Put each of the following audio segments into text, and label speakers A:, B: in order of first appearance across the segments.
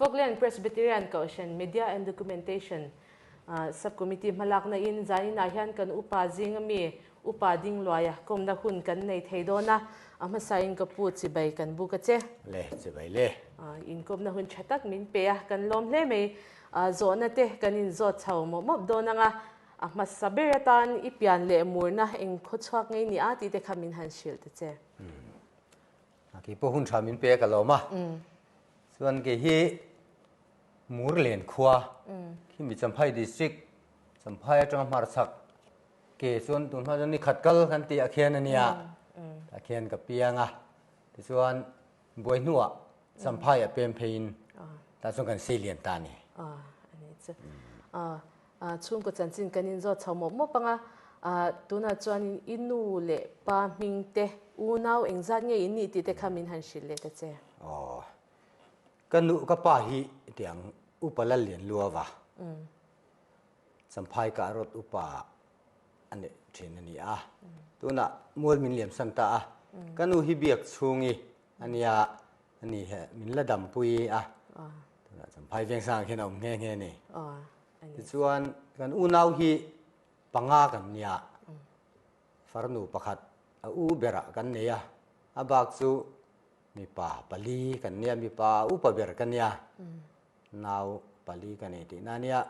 A: Falkland Presbyterian Kohhran Media and Documentation Sub-Committee hmalakna in zaninah hian kan upa zinga mi Upa Dingluaia kawmna hun kan nei thei dawn a, a hmasain ka pu chibai kan buk a che.
B: Le, chibai le.
A: Inkawmna hun tha tak min pe a, kan lawm hle mai. Zawhna te kan inzawt chho mawp mawp dawn ang a, a hmasa ber atan i pian leh murna eng khaw chhuak ngei ni a tih te kha min han hrilh ta che.
B: Kei pawh hun tha min pe a ka lawm a, chuan kei hi Murlen khua khi mi Champhai District, Champhai atanga hmarchhak Ke chuan tun hma chuan ni khat kal kan tih ah khian a nia, tah khian ka piang a, tichuan buai hnuah Champhai ah pem pheiin tah chuan kan sei lian ta a ni.
A: A ni chu. Chhungkaw chanchin kan inzawt chho mawp mawp ang a, tunah chuanin i nu leh pa hming te, unau engzat nge in nih tih te kha min han hrilh leh ta che.
B: Aw, ka nu ka pa hi tiang upa Lallian Luava. Champhai kah rawt upa a neih thin a ni a, tunah mual min liam san ta a, ka nu hi biak chhungi a nia, a ni he min la dampui a, tunah Champhai Vengsangah khian a awm nghe nghe a ni. Tichuan kan unau hi panga kan nia, farnu pakhat a u berah kan nei a, a bak chu mipa pali kan nia, mipa upa ber ka nia, Nau pali ka nei tihna a nia,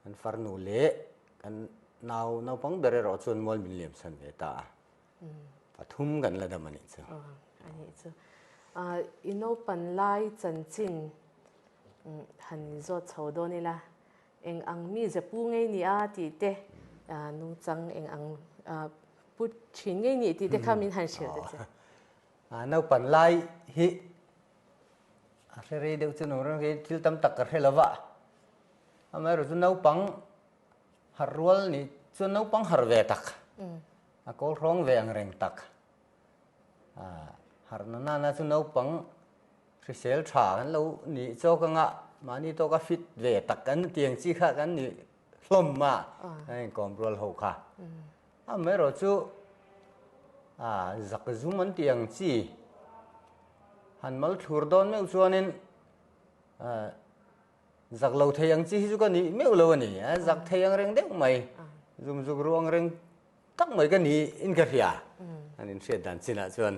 B: kan farnu leh kan nau naupang ber erawh chuan mual min liam chhan ve ta a, pathum kan la dam a nih chu.
A: A nih chu. I naupan lai chanchin han zawt chho dawn ila, eng ang mi ze pu ngei ni a tih te, nungchang eng ang pu thin ngei ni tih te kha min han hrilh ta che.
B: Naupan lai hi A hre rei deuh chu nung reng hi thil tam tak ka hre lo va, amaherawh chu naupang harh rual nih chuan naupang harh ve tak, a kawl hrawng ve ang reng tak, harh na nana chu naupang hrisel tha kan lo nih chawk anga mahni tawka fit ve tak kan tiang chi kha kan nih hlawm a, kan inkawm rual ho kha. Amaherawh chu zak zum an tih ang chi. Han mal thlur dawn meuh chuanin zak lo thei ang chi hi chu ka nih meuh lo a ni. Zak thei ang reng deuh mai, zum zuk ru ang reng tak mai ka ni in ka hria. An inhriat dan chinah chuan.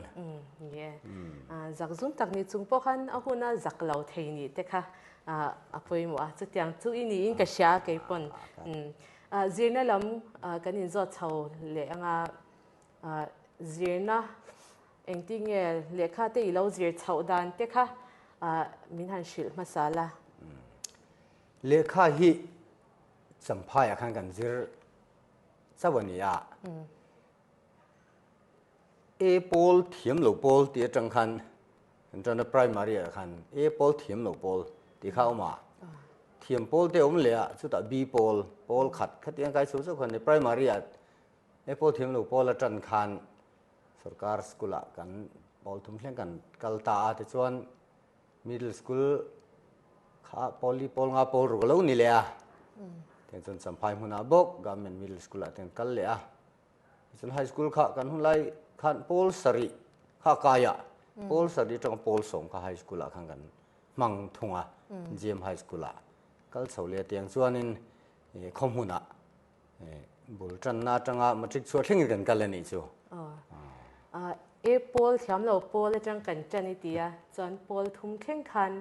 A: Zak zum tak ni chung pawh khan a huna zak lo thei nih te kha a pawimawh a. Chutiang chu i niin ka hria kei pawn. Zirna lam kan inzawt chho leh anga zirna Engtin nge lehkha te i lo zir chhoh dan te kha min han hrilh hmasa la.
B: Lehkha hi Champhaiah khan kan zir chauh a ni a. A pawl thiam lo pawl tih atang khan kan tana primary ah khan A pawl thiam lo pawl tih kha a awm a. Thiam pawl te awm leh a chutah B pawl, pawl khat khatiang kai chho chauh khan ni primary ah A pawl thiam lo pawl atan khan Sorkar school ah kan pawl thum thleng kan kal ta a tichuan middle school kha pawli pawl nga pawl ruk a lo ni leh a tiang chuan Champhai hmunah bawk government middle school ah te an kal leh a tichuan high school kha kan hun lai khan pawl sarih kha a kai a pawl sarih atanga pawl sawm kha high school ah khan kan hmang thung a GM high school ah kal chho leh a tiang chuanin khaw hmunah Bul tanna atanga matric chhuah thlengin kan kal a nih chu.
A: E pawl thiam lo pawl atang kan tan i ti a, chuan pawl thum thleng khan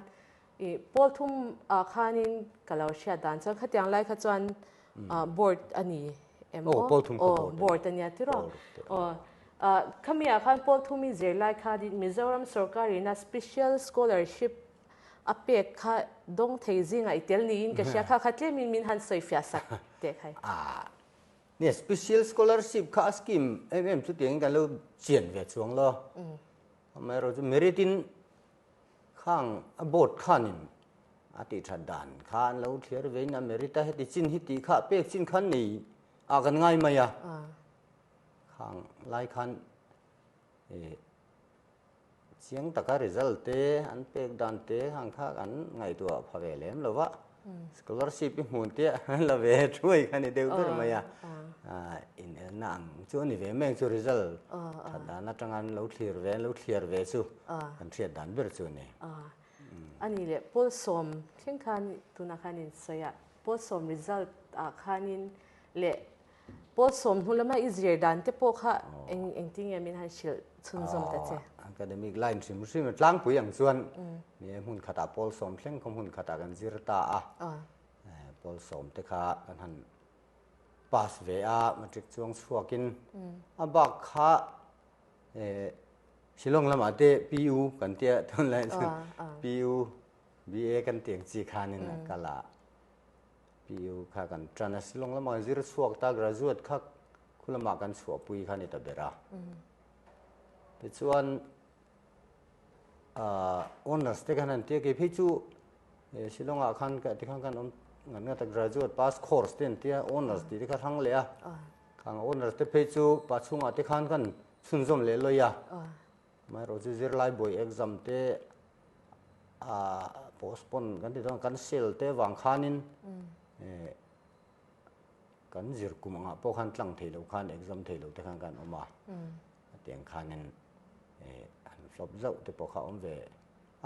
A: i pawl thum ah khanin ka lo hriat dan chuan khatiang lai kha chuan board a ni em aw?
B: Pawl thum kha board a ni.
A: Board a nia tiraw? Aw khami ah khan pawl thum i zir lai khanin Mizoram sorkarina special scholarship A pek kha dawng thei zingah i tel niin ka hria kha kha tlemin min han sawi fiah sak teh khai.
B: A nia special scholarship kha a scheme em em chu tiangin kan lo chian ve chuang lo. Amaherawhchu merit in khang a board khanin a tih that dan kha an lo thliar vein a merit a heti chin hi tih kha pek chin khan nei ah kan ngai mai a. Khang lai khan Chiang taka result te an pek dan te hang kha kan ngaihtuah pha ve lem lo va, scholarship i hmun te an la ve thuai kha ni deuh ber mai a, inelna ang chu a ni ve mai ang chu result that dan atanga an lo thlir ve an lo thliar ve chu kan hriat dan ber chu a ni.
A: A nih leh pawl sawm thleng khan tunah khan in sawi a, pawl sawm result ah khanin leh pawl sawm hnu lama i zir dan te pawh kha eng engtin nge min han hrilh chhunzawm ta che?
B: Academic line hrim hrim a tlangpui ang chuan ni e hmun khatah pawl sawm thleng khaw hmun khatah kan zir ta a, pawl sawm te kha kan han pass ve a, matric chuang chhuakin a bak kha Shillong lamah te PU kan tia tunlai chuan PU BA kan ti ang chi khanin a kal a, PU kha kan tan a, Shillong lamah kan zir chhuak ta graduate kha khu lamah kan chhuahpui kha a ni ta ber a. Tichuan honours te khan an tia kei phei chu Shillong ah khan tikhan kan awm ngat ngat a graduate pass course te an tia honours tih te kha hrang leh a, khang honours te phei chu pa chhungah te khan kan chhunzawm leh lawi a, amaherawh chu zirlai buai exam te ah postpone kan ti dawn cancel te vang khanin kan zir kum angah pawh khan tlang thei lo khan exam thei lo te khan kan awm a, hetiang khanin han flop zauh te pawh kha a awm ve.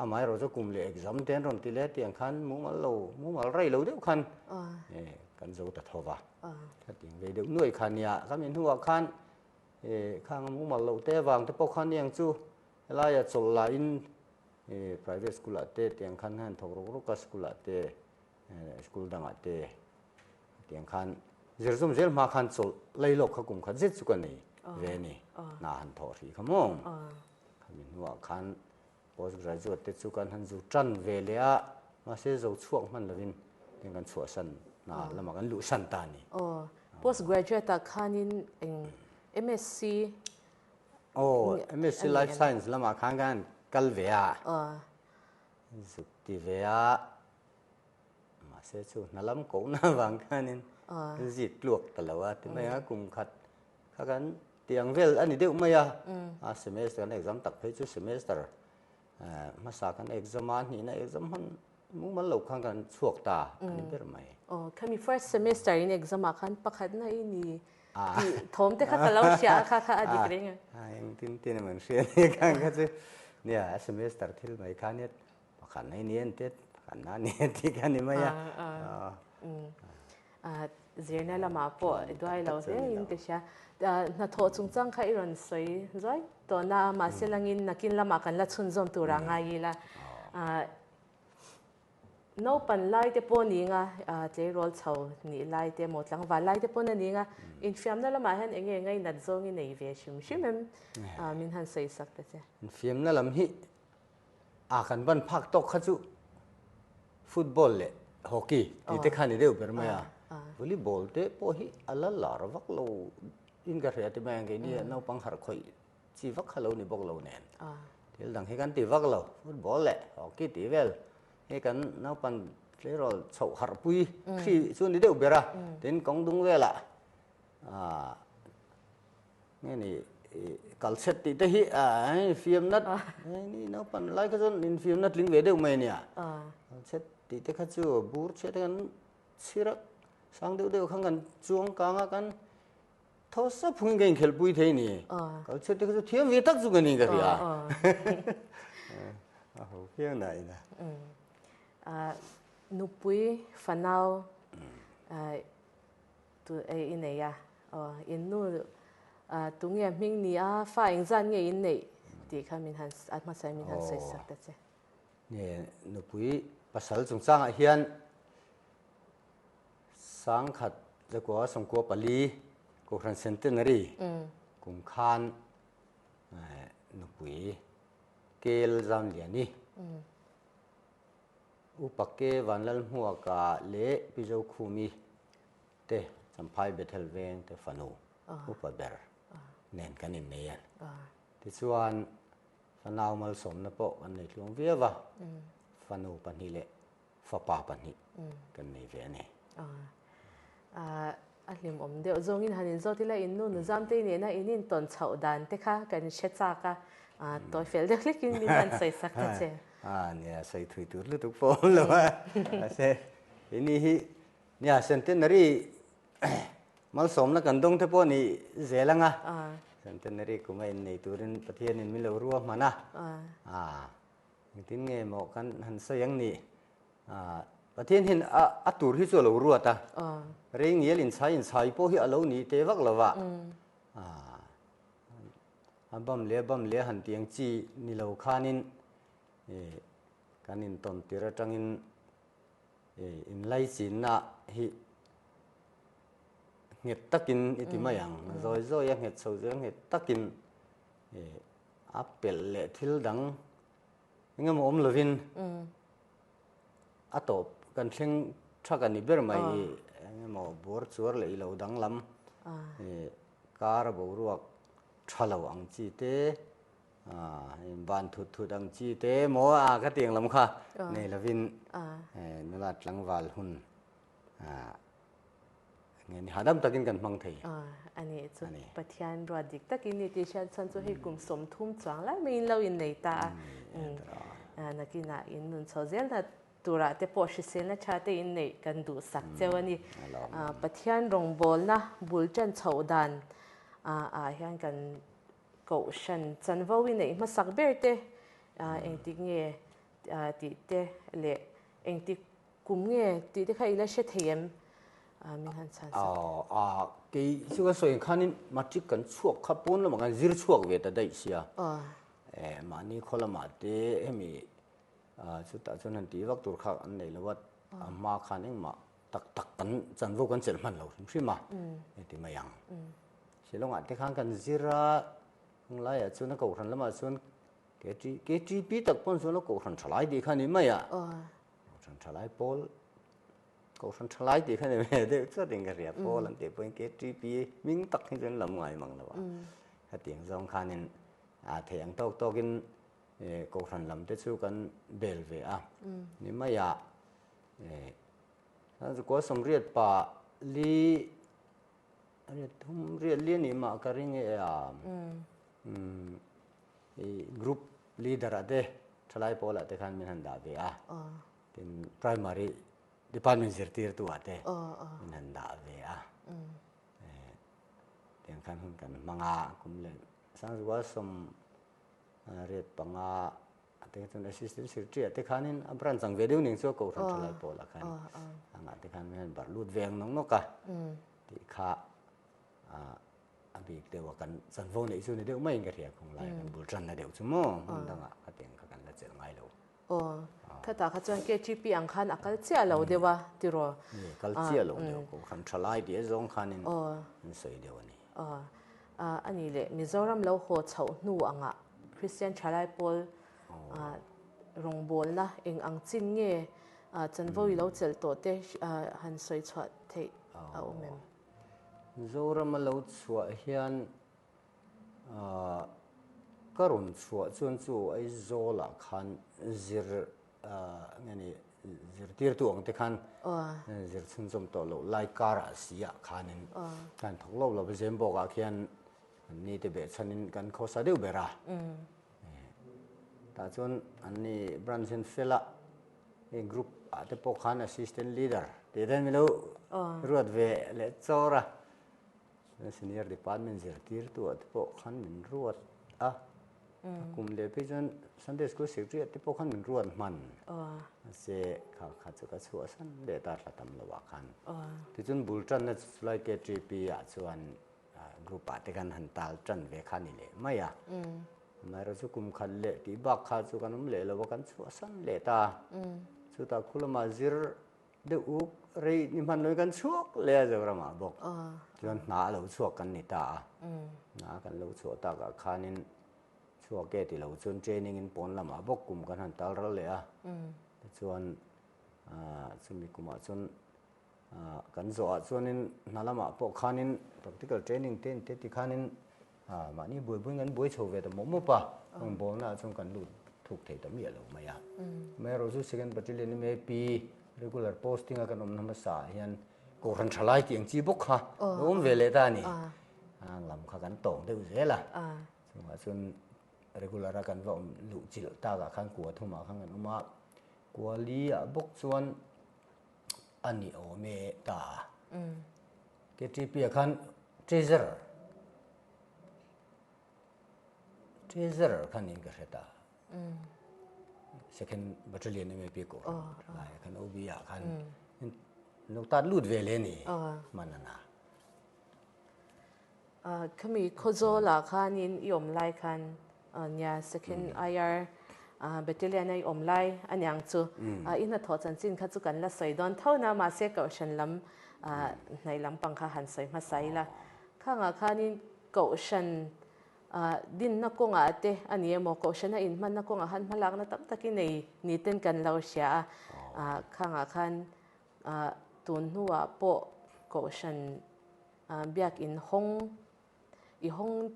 B: Amaherawh chu kum leh exam te an rawn ti leh tiang khan mumal lo mumal rei lo deuh khan kan zo ta tho va, hetiang vei deuh nuai kha nia ka mi hnuah khan Khang a mumal loh te avang te pawh khan niang chu helaia chawlh lahin private school ah te tiang khan hian thawk ruk ruk a school ah te school dangah te tiang khan zir zawm zel hma khan chawlh lei lawk kha kum khat zet chu ka nei ve a ni hna han thawh hrih kha maw khami hnuah khan Post graduate te chu kan han zu tan ve leh a, mahse zo chhuak hman lovin tin kan chhuahsan hna lamah kan luhsan ta a ni.
A: Aw, post graduate ah khanin eng MSc
B: Aw, MSc Life Science lamah khan kan han kal ve a, zuk ti ve a, mahse chu hna lam kohna avang khanin zik tluak ta lo a, ti mai a kum khat kha kan Tiang vel a ni deuh mai a, a semester kan exam tak phei chu semester hmasa kan exam a, hnihna exam hman mumal lo khan kan chhuak ta a ni ber mai.
A: Aw, khami first semester in exam ah khan pakhatna i ni tih thawm te kha ka lo hria a, kha kha a dik reng a.
B: A engtin tin em an hria nia khan kha chu nia a semester thil mai kha nia pakhatna i ni en te pakhatna a ni en tih kha a ni mai a.
A: Zirna lamah pawh i duai lo hle in ka hria. Hnathawh chungchang kha i rawn sawi zuai tawh na a, mahse langin nakin lamah kan la chhunzawm tur ah ngai ila. Naupan lai te pawh ni nga, tleirawl chho nih lai te emaw tlangval lai te pawn a ni nga, infiamna lamah hian eng nge ngainat zawng i nei ve hrim hrim em? Min han sawi sak ta che.
B: Infiamna lam hi A kan ban phak tawk kha chu football leh hockey tih te kha ni deuh ber mai a, volleyball te pawh hi a la lar vak lo in ka hria ti mai ang keini naupang harh khawih chi vak kha lo ni bawk lo nen thil dang hi kan ti vak lo football leh hockey tih vel hi kan naupang tleirawl chhoh harh pui hri chu ni deuh ber a, tin kawng dung velah Nge ni kal chhet tih te hi infiamna ni naupang lai kha chuan infiamna tling ve deuh mai a nia. Kal chhet tih te kha chu bur chhiat te kan chhir a, sang deuh deuh khan kan chuang kang a, kan thaw sap phungin ka inkhelhpui thei a ni. Kal chhet te kha chu thiam ve tak chu ka ni ka hria. A ho phiang na ina.
A: Nupui fanau Tu ei i nei a, aw in nu tunge hming ni a, fa engzat nge in neih tih kha min han a hmasa in min han sawi sak ta che.
B: Nge nupui pasal chungchangah hian sangkhat zakua sawmkua pali Kohhran Centenary kum khan nupui Kel Zamliani Upa Ke Vanlalhmuaka leh Pi Zokhumi te Champhai Bethel veng te fanu upa ber nen kan innei a. Tichuan fanau malsawmna pawh kan nei tluang viau a, fanu pahnih leh fapa pahnih kan nei ve a ni.
A: A hlimawm deuh zawngin han inzawt ila in nu Nuzamtei nena in intawn chhoh dan te kha kan hre chak a, tawi fel deuh hlekin min han sawi sak ta che.
B: A nia, sawi thui tur lutuk pawh awm lo a, mahse ini hi nia centenary malsawmna kan dawng te pawh ni zel ang a, centenary kum a innei turin Pathianin min lo ruahman a, a. Engtin nge maw kan han sawi ang ni? Pathian hian a tur hi chu a lo ruat a, rei ngial inchhai inchhai pawh hi a lo ni teh vak lo va, a bam leh a bam leh a han ti ang chi ni lo khanin kan intawn tir atangin inlaichinna hi nghet takin i ti mai ang, zawi zawi a nghet chho zel nghet takin a pelh leh thil dang engemaw awm lovin a tawp kan thleng thak a ni ber mai i engemaw buar chuar leh ilo danglam kar a boruak tha lo ang chi te ban thut thut ang chi te maw a ka tiang lam kha nei lovin nula tlangval hun Nge ni hahdam takin kan hmang thei.
A: A ni chu Pathian ruat dik takin ni tih hriat chuan chu hei kum 30 chuang lai maiin lo innei ta a. Nakinah in nun chho zelna turah te pawh hriselna tha te inneih kan duhsak cheu a ni. Pathian rawngbawlna bul tan chhoh dan ah hian kan kohhran chanvo i neih hmasak ber te engtik nge tih te leh engtik Kum nge tih te kha i la hre thei em? Min han chhan sak.
B: Aw, kei chu kan sawi ang khanin matric kan chhuak kha pawn lamah khan zir chhuak ve ta daih sia. Mahni khaw lamah te hemi chutah chuan han tih vak tur kha an nei lo a, a hma khan engmah tak tak kan chanvo kan chelh hman lo hrim hrim a, heti mai ang. Shillong-ah te khan kan zir a, hunglaiah chuan a kohhran lamah chuan KTP tak pawn chuan a kohhran tha lai tih kha a ni mai a. Kohhran thalai pawl, Kohhran thalai tih kha ni ve deuh chuat in ka hria, pawl an tih pawhin KTP hming tak hi chuan lam ngai mang lo a. Hetiang zawng khanin a theih ang tawk tawkin Kohhran lam te chu kan bel ve a. Ni maiah Kua 84 riat thum riat li a nih mah ka ring e a. Group leader ah te thalai pawl ah te khan min han dah ve a, tin primary department zirtirtu ah te min han dah ve a, tiang khan hun kan hmang a, kum leh Sangzual 85 te kha chuan assistant secretary ah te khanin a branch ang ve deuh ning chu a kohhran thalai pawl ah khan angah te khan min han barh lut ve ang nawk nawk a tih kha A bik deuh a kan chanvo neih chu ni deuh maiin ka hria khung lai kan bul tanna deuh chu maw hmun dangah ka tiang kha kan la chelh ngai lo.
A: Aw, khatah kha chuan KTP ang khan a kal chiah lo deuh a tiraw?
B: Ni, kal chiah lo deuh ko khan tha lai tih a zawng khanin an sawi deuh a ni.
A: Aw, a ni leh Mizoram lo haw chhoh hnu angah Kristian thalai pawl rawngbawlna eng ang chin nge chanvo i lo chelh tawh te han sawi chhuah theih a awm em?
B: Mizoram a lo chhuah hian ka rawn chhuah chuan chu Aizawl ah khan zir nge ni zirtirtu ang te khan zir chhunzawm tawh loh lai kar ah si ah khanin kan thawk lo lo va Zembawk ah khian an ni te behchhan in kan khawsa deuh ber a tah chuan an ni branch hian fel a Hei group ah te pawh khan assistant leader tih te milo ruat ve leh chawr a, senior department zirtirtu ah te pawh khan min ruat a, a kum leh phei chuan Sunday school secretary ah te pawh khan min ruat hman mahse kha kha chu ka chhuahsan leh ta thla tam lo ah khan. Tichuan bul tanna chu chulai KTP ah chuan Group ah te kan han tal tan ve kha ni leh mai a. Amaherawhchu kum khat leh tih bak kha chu kan awm leh lo a, kan chhuahsan leh ta. Chutah khu lamah zir deuh uk rei ni hman loin kan chhuak leh a Zoramah bawk. Chuan hna a lo chhuak kan ni ta a. Hna kan lo chhuah takah khanin chhuak e ti lo chuan training in pawn lamah bawk kum kan han tal ral leh a. Tichuan chumi kumah chuan Kan zawhah chuanin hna lamah pawh khanin practical training te te ti khanin mahni buai buaiin kan buai chho ve ta mawp mawp a, rawngbawlnaah chuan kan lut thuk thei ta miah lo mai a. Amaherawhchu second battalion MAP regular posting a kan awmna hmasa ah hian Kohhran thalai tih ang chi bawk kha lo awm ve leh ta a ni. Ang lam kha kan tawng deuh zel a, chungah chuan regular a kan va awm luh chilh takah khan kua thumah khan kan awm a, kua li ah bawk chuan a ni awm e ta. KTP ah khan treasurer treasurer kha niin ka hre ta. Second Battalion MAP Kohhran lai khan OB ah khan lo tat lut ve le ni hman a na.
A: Khami Khawzawl ah khanin i awm lai khan nia Second IR Battalion a i awm lai a niang chu i hnathawh chanchin kha chu kan la sawi dawn tho na mahse Kohhran lam hnaih lampang kha han sawi hmasa ila. Khangah khanin Kohhran Dinna kawngah te a ni emaw, Kohhrana inhmanna kawngah khan hmalakna tam tak i nei ni ten kan lo hria a. Khangah khan tun hnuah pawh Kohhran biakin hawng i hawng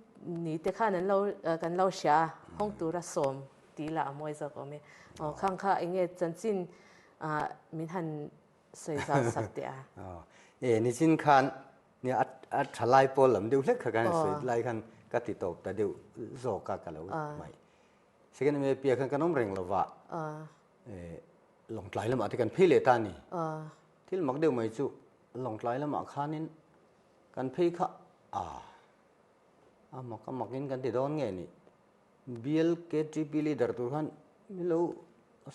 A: ni te khan an lo kan lo hria a, hawng tura sawm tih lah a mawi zawk awm e. Aw khang kha eng nge chanchin min han sawi zau sak teh a.
B: E nichin khan Nia a tha lai pawl lam deuh hlek kha kan sawi lai khan ka ti tawp ta deuh zawk a ka lo hmaih. Second MAP ah khan kan awm reng lova Lawngtlai lamah te kan phei leh ta a ni. Thil mak deuh mai chu Lawngtlai lamah khanin kan phei kha a a mak a makin kan ti dawn nge ni. Bial KTP leader tur khan min lo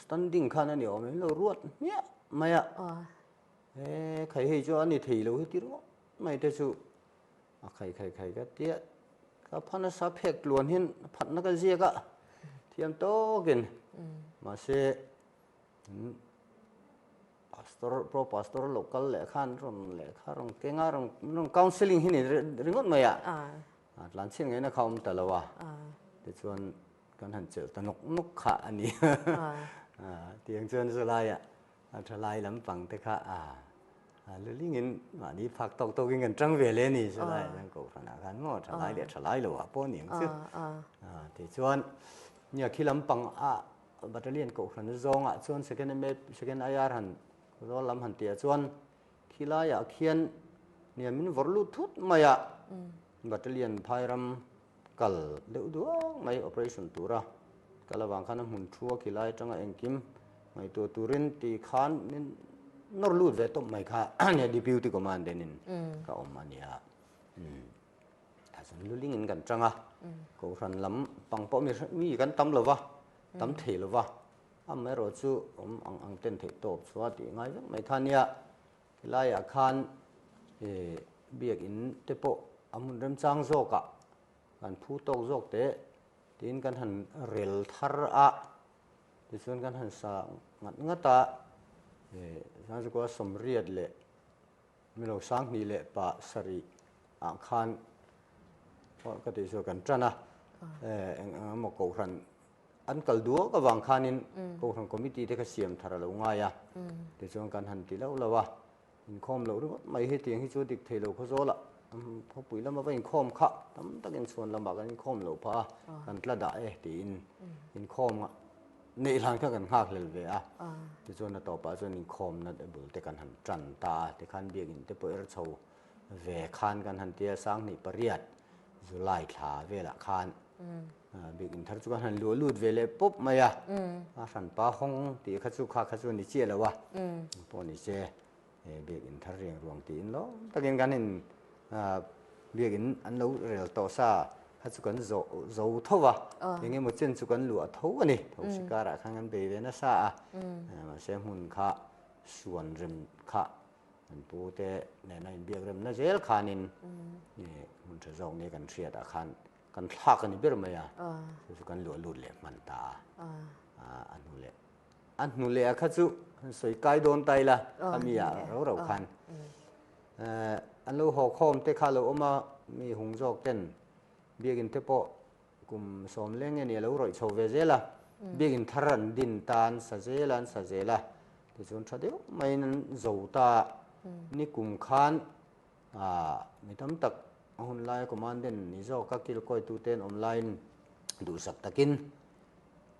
B: standing khan a ni awm e, min lo ruat hmiah mai a. He khai hei chu a ni thei lo hi ti ringawt mai te chu a khai khai khai ka tia ka pha nasa phek tluan hian phatna ka ziak a thiam tawkin mahse pastor pro pastor lo kal leh khan rawn leh kha rawn keng a rawn rawn counselling hi ni ringawt mai a tlan chhiat ngaihna kha awm ta lo a tichuan kan han chelh ta nawk nawk kha a ni tiang chuan chulaiah A tha lai lampang te kha a lulingin mahni phak tawk tawkin kan tang ve le ni chu lai chuan kohhranah khan maw tha lai leh tha lai lo ah pawh a ni ang chu. Tichuan nia khi lampang a battalion kohhran zawngah chuan second MA second IR han zawl lam han tih ah chuan khi laiah khian nia min vawrh lut thut mai a battalion phairam kal deuh duang mai operation tura kal avang khan a hmun thu a khilai atanga engkim ngaihtuah turin ti khan min nawr lut ve tawp mai kha nia deputy commandant in ka awm a nia tah chuan luling in kan tang a kohhran lam pang pawh mi mi kan tam lova tam thei lova amaherawh chu awm ang ang ten theih tawp chua tih ngai vek mai kha nia Helaiah khan biakin te pawh a hmun remchang zawkah kan phu tawk zawk teh tiin kan han rel thar a, tichuan kan han sa ngat ngat a, Sangzikua sawmriat leh milo sanghnih leh pah sarih ah khan ka tih chu kan tan a, eng eng emaw kohhran An kal duak avang khanin Kohhran Committee te kha siam thar a lo ngai a, tichuan kan han ti loh loh a, inkhawm loh ringawt mai hi tiang hi chu dik thei lo khawzawl ah khawpui lama va inkhawm kha tam takin chhuan lamah kan inkhawm loh phah a, kan tla dah e tiin inkhawm neih hlan kha kan nghak hlel ve a, tichuan a tawpah chuan inkhawmna bul te kan han tan ta a, tikhan biakinn te pawh er chho ve khan kan han tia 2008 July thla velah khan Biakinn thar chu kan han luah lut ve leh pawp mai a, a hranpa hawng tih kha chu kha kha chu a ni chiah lo a, pawh ni se biakinn thar riang ruang tiin lawm takin kan in biakinn an lo rel tawh sa kha chu kan zawh zo tho va, eng emaw chen chu kan luah tho a ni, tho sikarah khan kan bei ve nasa a, mahse hmun kha suan rem kha kan pu te nena inbiak remna zel khanin hmun tha zawk nia kan hriatah khan Kan thlak a ni ber mai a, chu chu kan luah lut leh hman ta a, a hnu leh a hnu leh a kha chu han sawi kai dawn ta ila khami ah rau rau khan an lo haw khawm te kha lo awm a, mi hung zawk ten biakin te pawh kum sawm leng nge ni a lo rawih chho ve zel a, biakin thar an din ta an sa zel a an sa zel a, tichuan tha deuh maiin an zo ta a, nikum khan Mi tam tak a hun laia commandant ni zawka kilkawitu te an awm laiin duhsak takin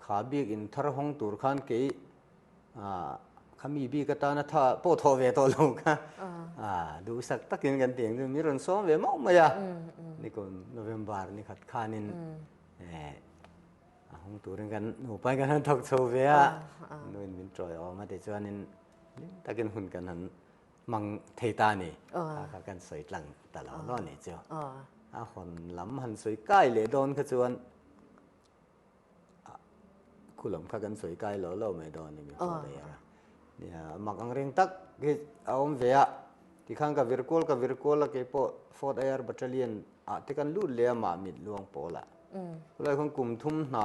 B: kha biakinn thar hawng tur khan kei kha mi bik atana tha pawh thawh ve tawh lo kha duhsak takin kan ti ang chu mi rawn sawm ve mauh mai a nikum November ni khat khanin a hawng turin kan nupain kan han thawk chho ve a nuin min tawiawm a tichuanin hlim takin hun kan han Hmang thei ta a ni. Kha kha kan sawi tlang ta lo lo a ni chu. A hawn lam han sawi kai leh dawn kha chuan Khu lam kha kan sawi kai lo lo mai dawn a ni pawh daih a. Nia, mak ang reng tak hi a awm ve a. Tikhan ka vir kual ka vir kual a keipawh Fourth IR Battalion ah te kan lut leh a mah mit luang pawl ah. Khulai khawn kum thum hna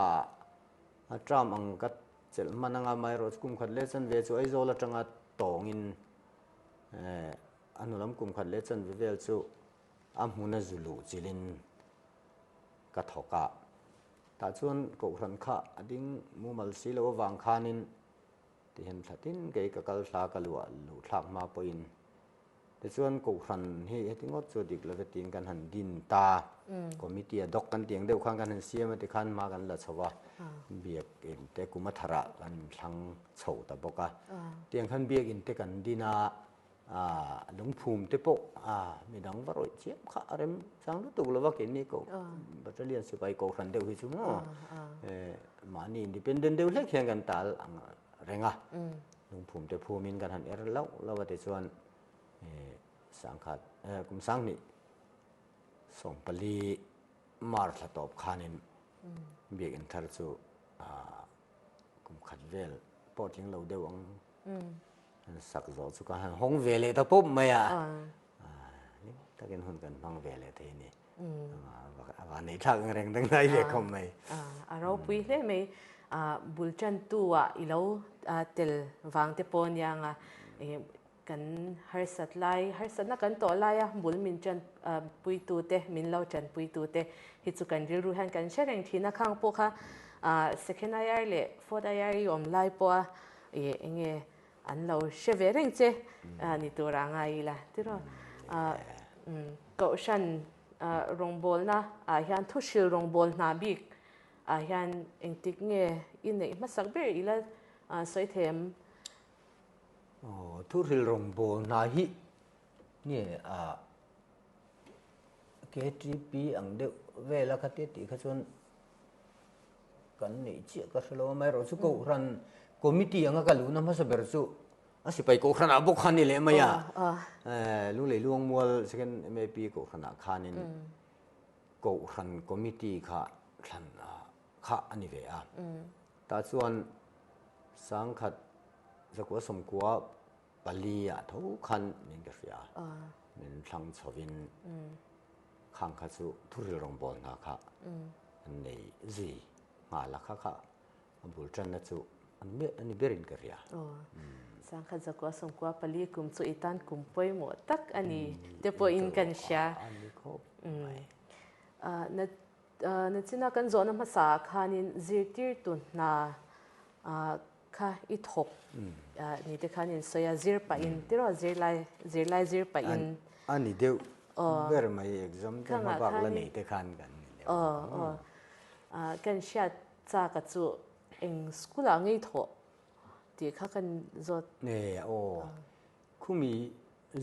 B: a term ang ka chelh hman anga amaherawh chu kum khat leh chanve chu Aizawl atanga tawngin a hnu lam kum khat leh chanve vel chu a hmuna zu luh chilhin ka thawk a. Tah chuan Kohhran kha a ding mumal si lo avang khanin tihian thla tin kei ka kal thla ka luah luh thlak hma pawhin tichuan Kohhran hi heti ngawt chu a dik lo ve tiin kan han din ta. Committee a doc kan tih ang deuh khan kan han siam a tikhan hma kan la chho a, biakinn te kum a tharah kan thlang chho ta bawk a. Tiang khan biakinn te kan din a, Aaa lungphum te pawh a midang va rawih chiam kha a rem chang lutuk lo va keini ko battalion sipai kohhran deuh hi chu maw mahni independent deuh hlek hian kan tal ang reng a lungphum te phumin kan han er lauh lauh a tichuan sangkhat kum sanghnih 14 March thla tawp khanin biakinn thar chu kum khat vel pawh tling lo deuh ang. An sak zawh chu ka han hawng ve leh ta pawp mai a. Hlim takin hun kan hmang ve leh thei a ni. A van neih thlak ang reng dang ngai leh khawp mai.
A: A ropui hle mai. Bul tantu ah i lo tel vang te pawh ania nga kan harsat lai, harsatna kan tawh lai a bul min tan puitu te, min lo tanpuitu te hi chu kan rilru hian kan hre reng thin a. Khang pawh kha second IR leh fourth IR i awm lai pawh a Ih enge an lo hre ve reng che ni tur a ngai ila tiraw. Kohhran rawngbawlna ah hian thuhril rawngbâwl hna bik ah hian engtik nge i neih hmasak ber ila sawi thei em?
B: Aw thuhril rawngbâwl hna hi nge a KTP ang deuh vela khatia tih kha chuan Kan neih chiah ka hre lo a, amaherawhchu Kohhran Committee anga ka luhna hmasa ber chu a sipai Kohhranah bawk kha a ni leh mai a. Lunglei Luangmual Second MAP Kohhranah khanin Kohhran Committee kha thlan kha a ni ve a. Tah chuan sangkhat zakua sawmkua pali ah tho khan min ka hria a, min thlang chhovin khang kha chu thuril rawngbâwl hna kha an nei zui nghal a, kha kha a bul ṭanna chu a ni berin ka hria.
A: Sangkhat zakua sawmkua pali kum chu i tan kum pawimawh tak a ni te pawhin kan hria.
B: A ni khawp mai.
A: Nachina kan zawhna hmasa ah khanin zirtirtu hna Kha i thawk ni te khan in sawi a, zir pah in tiraw zirlai zirlai zir pah in.
B: A ni deuh ber mai exam te hma bak la nei te khan kan ni deuh.
A: Aw aw kan hriat chak a chu eng school ah ngei thawh tih kha kan zawt.
B: Ne aw khumi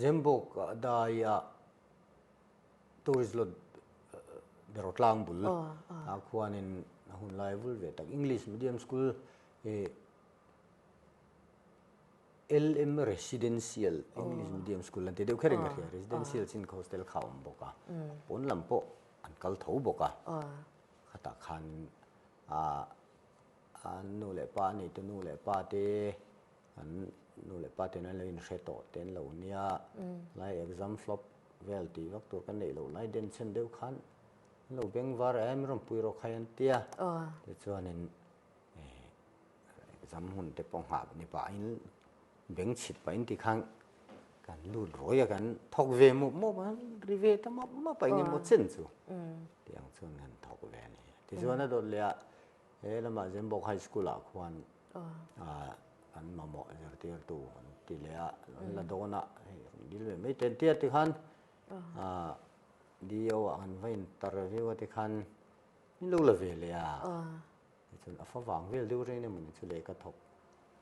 B: Zembawk ah dai ah Tourist Lodge Berawtlang bul ah khuanin a hun lai vul ve tak English medium school LM Residential English medium school an ti deuh kher in ka hria Residential chin hostel kha a awm bawk a pawn lam pawh an kal tho bawk a khatah khan an nu leh pa a neitu nu leh pa te An nu leh pa ten an lo inhre tawh te an lo nia, lai exam flop vel tih vak tur kan neih loh lai den chhen deuh khan an lo beng var a, em rawn pui rawh khai an tia. Tichuanin exam hun te pawh nghah ni pahin beng chhit pahin tikhan kan lut rawi a, kan thawk ve mawp mawp a, ri ve ta map map a engemaw chen chu tiang chuan kan thawk ve a ni. Tichuan a dawt leh a he lamah Zembawk High School ah khuan An mamawh zirtirtu an ti leh a, an la dawn a, hei an dil ve mai ten tia tikhan DO ah an va interview a tikhan min lo la ve leh a, tichuan a favang vel deuh reng emaw ni chu leh ka thawk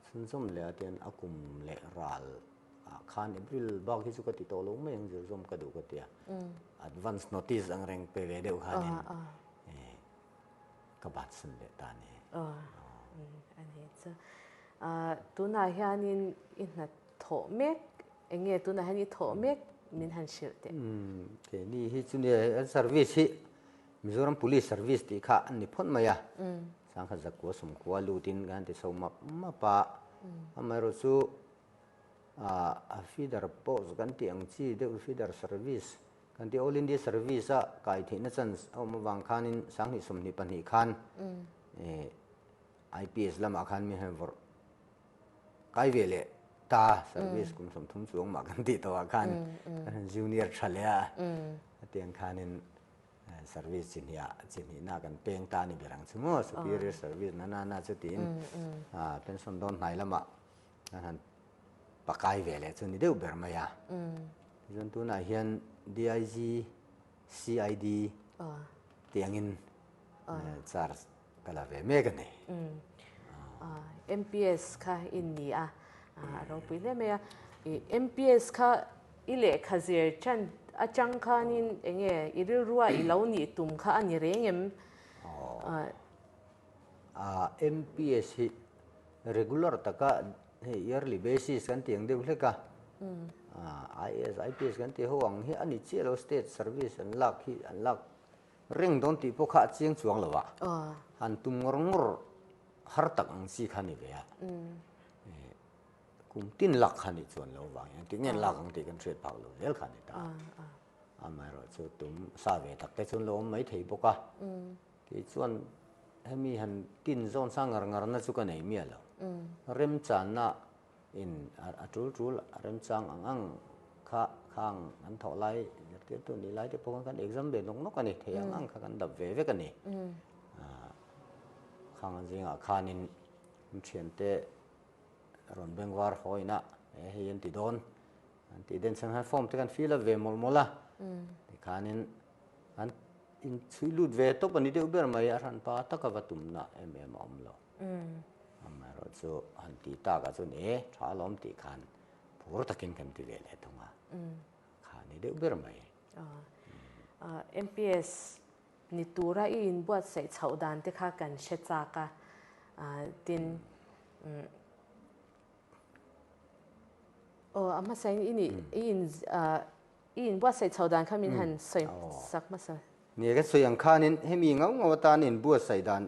B: chhunzawm leh a tian a kum leh ral ah khan April bak hi chu ka ti tawh lo mai ang zirzawm ka duh ka ti a, advance notice ang reng pe ve deuh khanin Ka bansan leh ta a ni.
A: Aw, a ni chu. Tunah hianin i hna thawh mek, eng nge tunah hian i thawh mek min han hrilh teh?
B: Keini hi chu nia, an service hi Mizoram Police Service tih kha an ni phawt mai a. 1990 lutin kan han ti chho map map a, amaherawhchu a feeder post kan tih ang chi deuh feeder service kan tih All India Service a kai theihna chance a awm avang khanin 2022 khan IPS lamah khan mi han vawrh kai ve leh ta service kum 30 chuang mah kan tih tawhah khan kan han junior tha leh a, hetiang khanin Service chi hniah chi hnihna kan peng ta a ni ber ang chu maw? Superior service na na na chu tiin pension dawn hnai lamah kan han pakai ve leh chu ni deuh ber mai a. Tichuan tunah hian DIG, CID tih angin charge ka la ve mek a ni.
A: MPS kha i ni a, a ropui hle mai a. MPS kha i lehkha zir tan atang khanin eng nge i rilrua i lo nih tum kha a ni reng em?
B: MPS hi regular taka hei yearly basis kan tih ang deuh hlek a, IAS, IPS kan tih ho ang hi a ni chiah lo, state service an lak hi an lak Reng dawn tih pawh kha a chiang chuang lo a, han tum ngawr ngawr har tak ang chi kha ni ve a. Kum tin lak kha nih chuan lo vang hian tinge lak ang tih kan hriat phak lo zel kha ni ta. Amaherawhchu tum sa ve tak te chuan lo awm mai thei bawk a. Keichuan hemi han tin zawn sa ngar ngar na chu ka nei miah lo. Remchanna In a tul tul a remchang ang ang kha khang an thawh lai zirtirtu nih lai te pawh khan kan exam ve nawk nawk a ni, thei ang ang kha kan dap ve vek a ni. Khang an zingah khanin an thiante rawn bengvar haw ina e hei an ti dawn an tih den chhan khan form te kan fill up ve mawlh mawlh a, tikhanin an inchhui lut ve tawp a ni deuh ber mai, a hranpa taka va tumna em em a awm lo. Amaherawh chu han tih takah chuan e tha alawm tih khan phur takin kan ti ve leh thung a, kha ni deuh ber mai.
A: MPS ni tura i inbuatsaih chhoh dan te kha kan hre chak a, tin aw a hmasain i nih i in i inbuatsaih chhoh dan kha min han sawi sak hmasa.
B: Ni ka sawi ang khanin hemi ngau ngau atan inbuatsaih dan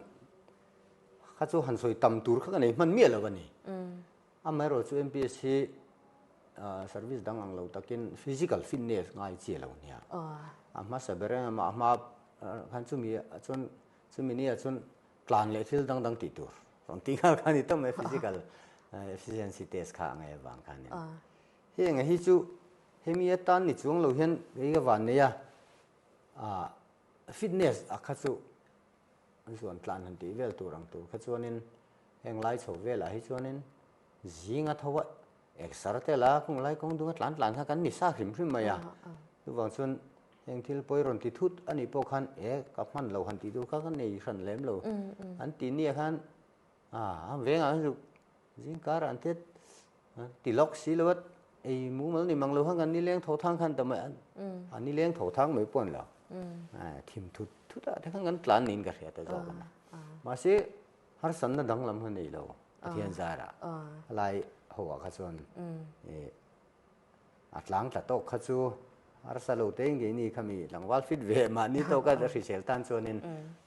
B: Kha chu han sawi tam tur kha ka nei hman miah lo a ni. Amaherawh chu MPS hi service dang ang lo takin physical fitness ngai chi a lo nia. A hmasa ber eng emaw a hma khan chumi chuan chumi nia chuan tlan leh thil dang dang tih tur rawn tih nghal kha a ni tawp mai physical efficiency test kha a ngaih avang khanin. Heng hi chu hemi atan ni chuang lo hian kei ka van nei a, fitness a kha chu An zuan tlan han tih vel tur ang tur kha chuanin heng lai chho velah hi chuanin zinga tho a exer tel a kung lai kawng dunga tlan tlan kha kan ni sa hrim hrim mai a. Chuvang chuan heng thil pawi rawn ti thut a nih pawh khan e ka hman lo han tih tur kha ka nei hran lem lo. An tih nia khan a vengah khan zuk zing karah an tet ti lawk si lo a ei mumal ni mang lo khan kan nileng tho thang khan ta mai a nileng tho thang mai pawh an lo thim thut thut ah te khan kan tlan niin ka hria ta zawk a mahse harsatna danglam kha nei lo Pathian zarah a lai ho ah kha chuan A tlang tla tawk kha chu harsa lo te ngei ni kha mi tlangval fit ve mahni tawk a hrisel tan chuanin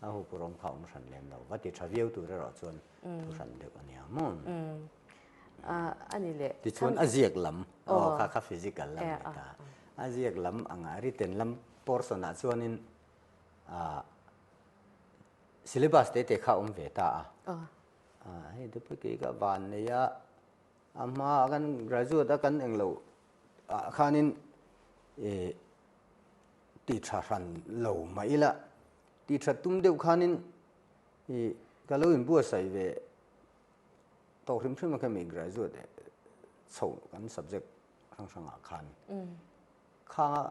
B: a hupurawm kha awm hran lem lo va ti tha viau tur erawh chuan thu hran deuh a nia maw?
A: A ni leh.
B: Tichuan a ziak lam aw kha kha physical lam ni ta. A ziak lam anga written lam portion ah chuanin syllabus te te kha awm ve ta a. Hei te pawh kei ka van nei a. A hma kan graduate a kan englo ah khanin ih ti tha hran lo mah ila, ti tha tum deuh khanin ih ka lo inbuatsaih ve tawh hrim hrim a kha mi graduate chho kan subject hrang hrang ah khan khanga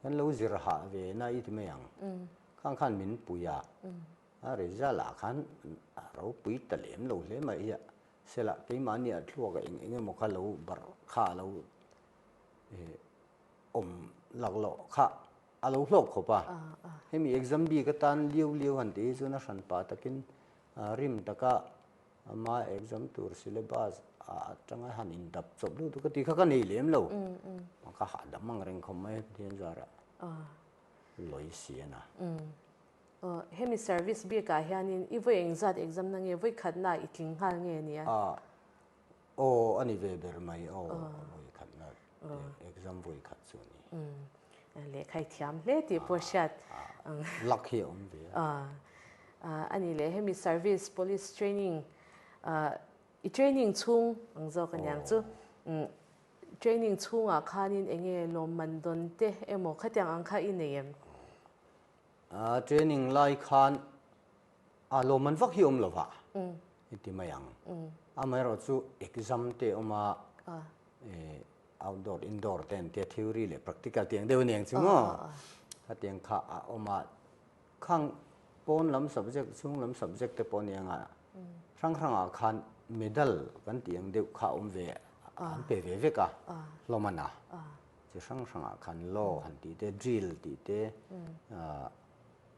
B: kan lo zir hah ve na i ti mai ang khang khan min pui a, a result ah khan a ropui ta lem lo hle mai a. Sela, keimahni a thluak a eng eng emaw kha lo barh kha a lo awm laklawh kha a lo hlawk khawp a. Hemi exam bik atan liau liau han tih hi chuan a hran pah takin rim taka ama exam tur syllabus atanga han indap chawp deuh deuh ka tih kha ka nei lem lo. Ka hahdam ang reng khawp mai Pathian zarah lawi si a na.
A: Hemi service bikah hianin i vawi engzat exam na nge vawi khatna i tling nghal nge nia?
B: Aw a ni ve ber mai aw vawi khatna exam vawi khat chu a ni.
A: Lehkha i thiam hle tih pawh hriat.
B: Luck hi a awm ve
A: a. A ni leh hemi service police training i training chhung ang zawk aniang chu training chhungah khanin enge lawmman dawn te emaw khatiang ang kha i nei em?
B: Training lai khan a lawmman vak hi awm lova i ti mai ang. Amaherawh chu exam te awm a, outdoor indoor te an tia theory leh practical tih ang deuh a ni ang chu maw? Khatiang kha a awm a, khang pawn lam subject chhung lam subject te pawh a ni ang a, hrang hrangah khan medal kan tih ang deuh kha a awm ve an pe ve vek a hlawm a na. Chi hrang hrangah khan law han tih te, drill tih te,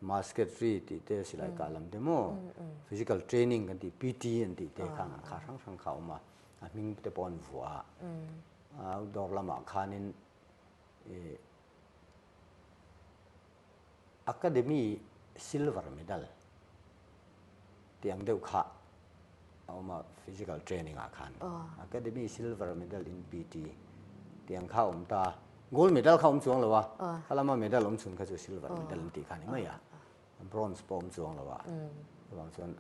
B: musketry tih te, silai kah lam te maw, physical training kan tih PT an tih te khang kha hrang hrang kha a awm a, a hming te pawh an vuah a. Outdoor lamah khanin Academy silver medal tih ang deuh kha a awm a physical training ah khan Academy silver medal in PT tih ang kha a awm ta gold medal kha a awm chuang lo a kha lama medal awm chhun kha chu silver medal an tih kha a ni mai a bronze pawh a awm chuang lo a chuvang chuan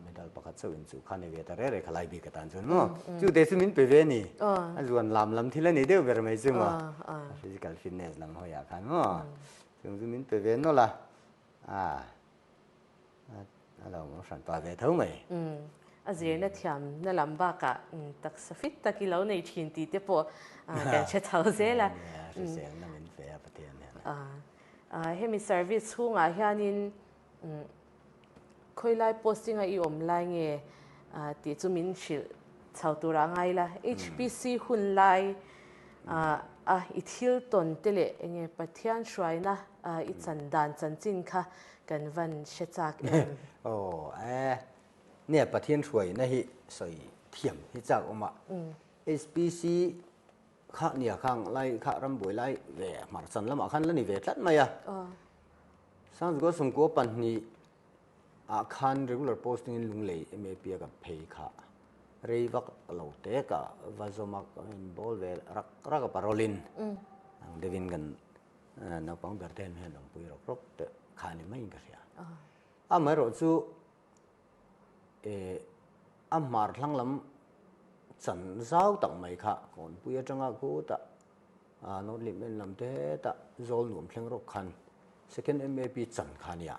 B: medal pakhat chauh in chu kha ni ve ta reh reh kha lai bik atan chuan maw chu te chu min pe ve a ni a zuan lam lam thil a ni deuh ber mai chu maw physical fitness lam hawi ah khan maw Chung chu min pe ve nawlh a, a a lo awm hran pah ve tho mai.
A: A zirna thiamna lam bakah taksa fit tak i lo nei thin tih te pawh kan hre chho zel a.
B: Nia, hriselna min pe a Pathian
A: hian. Hemi service chhungah hianin Khawilai posting a i awm lai nge tih chu min hrilh chho tur a ngai la. HPC hun lai a i thil tawn te leh enge Pathian hruaina i chan dan chanchin kha kan van hre chak em?
B: Aw e, nia Pathian hruaina hi sawi thiam hi chak awm a. HPC kha nia khang lai kha rambuai lai ve hmarchan lamah khan la ni ve tlat mai a. Sangzikaw Sumkua pahnih ah khan regular posting in Lunglei MAP a ka phei kha rei vak lo te ka va zawm a ka in bawl ve rak rak a parole in ang deuh in kan naupang ber te hian awmpui rawk rawk te kha a ni mai in ka hria. Amaherawhchu a hmar thlang lam chan zau tak mai kha kawnpui atanga khutah North Lim lam te hetah zawl nuam thleng rawk khan second MAP chan kha a nia.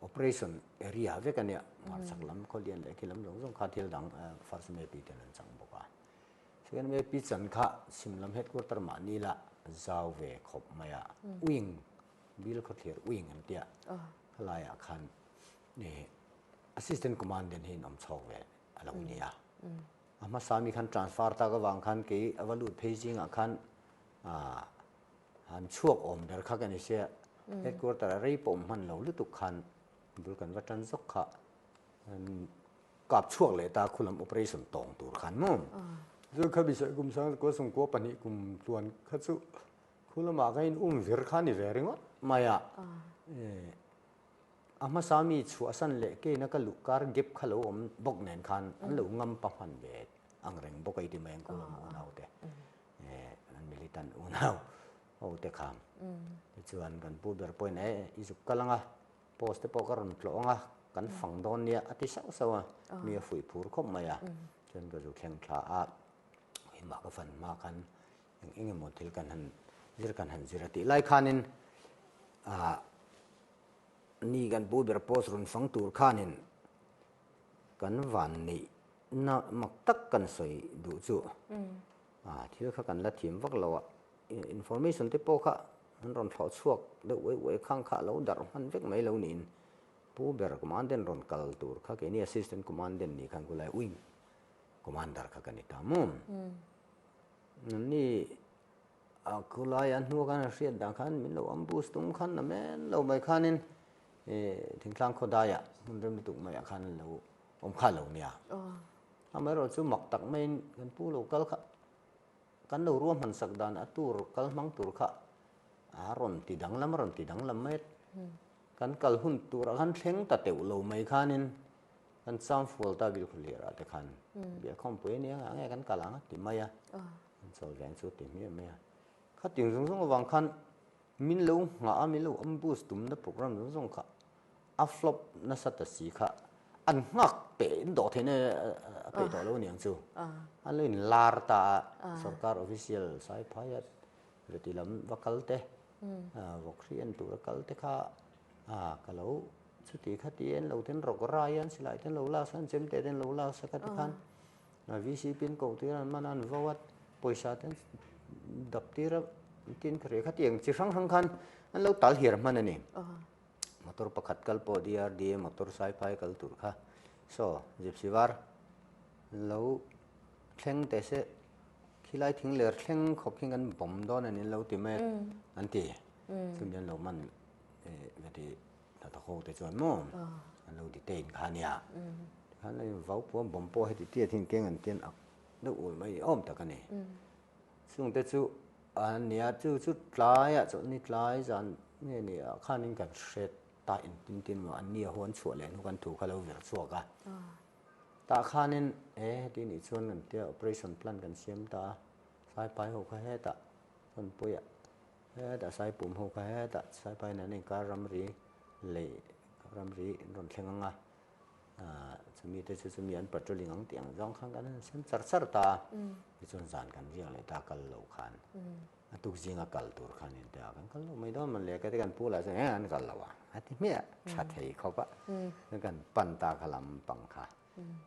B: Operation area vek a nia. Hmarchhak lam khawlian leh khi lam zawng zawng kha thil dang first MAP ten an chang bawk a. Second MAP chan kha chhim lam headquarter mahni la zau ve khawp mai a. Wing, Bill Khawthlir Wing an tia. Khalaiah khan Assistant Commandant hi an awm chhawk ve a lo nia. A hmasa mi khan transfer tak avang khan kei a va lut phei zingah khan han chhuak awm ber kha ka ni sia. Headquarter a rei pawh awm hman lo lutuk khan bul kan va tan zawk kha kap chhuak leh ta khulam operation tawng tur khan maw. Chu kha bisawi kum sang kua sawmkua pahnih kum tluan kha chu khulamah kha in um vir kha ni ve ringawt mai a. A hmasa mi chhuahsan leh keina ka luh kar gap kha lo awm bawk nen khan an lo ngam pa hman ve ang reng bawk a i ti mai ang Kulam unau te an militant unau ho te kha. Tichuan kan pu ber pawhin e i zuk kal ang a, post te pawh ka rawn tlawh ang a, kan fang dawn nia a ti sauh sauh a, mi a fuih phur khawp mai a. Chuan ka zu thleng thla a, keimah ka fan hma khan eng eng emaw thil kan han zir kan han zir a tih lai khanin ah Ni kan pu ber post rawn fang tur khanin kan van neihna mak tak kan sawi duh chu thil kha kan la thiam vak lo a, information te pawh kha an rawn thlawh chhuak deuh uai uai khang kha a lo darh hman vek mai lo niin pu ber commandant rawn kal tur kha keini assistant commandant nih khan khulai wing commander kha ka ni ta maw. Ni A khulai a hnu khan a hriat dan khan min lo ambush tum khan a men lo mai khanin thingtlang khawdaiah hmun rem lutuk maiah khan an lo awm kha lo nia. Amaherawh chu mak tak maiin kan pu lo kal kha kan lo ruahman sak dan a tur kal hmang tur kha a rawn ti danglam a rawn ti danglam mai a. Kan kal hun turah khan thleng ta teuh lo mai khanin kan cham fual ta Bilkhawhlir ah te khan biakhawmpui a nia ngah nge kan kal ang a ti mai a, kan chawl veng chu a ti hmiah mai a. Khating zawng zawng avang khan min lo nghah a, min lo ambush tumna program zawng zawng kha a flop nasa ta si kha an nghak peh in dawh theihna a peih tawh lo aniang chu. An lo inlar ta a, sorkar official Saiphaia veti lam va kal te Vawk hri en tura kal te kha ka lo chuti kha ti en lo ten rawk rai an silai ten lo lak an chem te ten lo lak sak a ti khan VCP an koh tir an man a an vo a pawisa ten dap tir a tin kha ri kha tiang chi hrang hrang khan an lo tal hiar hman a ni. Motor pakhat kal pawh DRDA motor saiphai kal tur kha saw gypsy var lo thleng teh se Khilai thing ler thleng khawp khi kan bawm dawn a ni lo ti mai an ti. Chumi an lo man veti hnathawk ho te chuan maw an lo detain kha ania. Tikhan lo in vau pawh bawm pawh heti tia thing keng an tian ak deuh ul mai awm tak a ni. Chung te chu an nia chu chu tlaiah chawlhni tlai zan nge ni ah khanin kan hre ta engtin tin maw an nia ho an chhuah leh hnu kan thu kha lo vir chhuak a. Tah khanin e heti nih chuan kan tia operation plan kan siam ta a, Saipai ho kha hetah Chawnpuiah hetah Saipum ho kha hetah Saipai nen an inkar ramri lei ramri an rawn thleng ang a, chumi te chu chumi an patrolling ang tih ang zawng khan kan han siam char char ta a, tichuan zan kan riak leh ta kal lo khan. A tuk zinga kal tur khan in tia kan kal lo mai dawn man le ka ti kan pu lah chuan eh an kal lo a a ti hmiah tha thei khawp a kan pan ta kha lam pang kha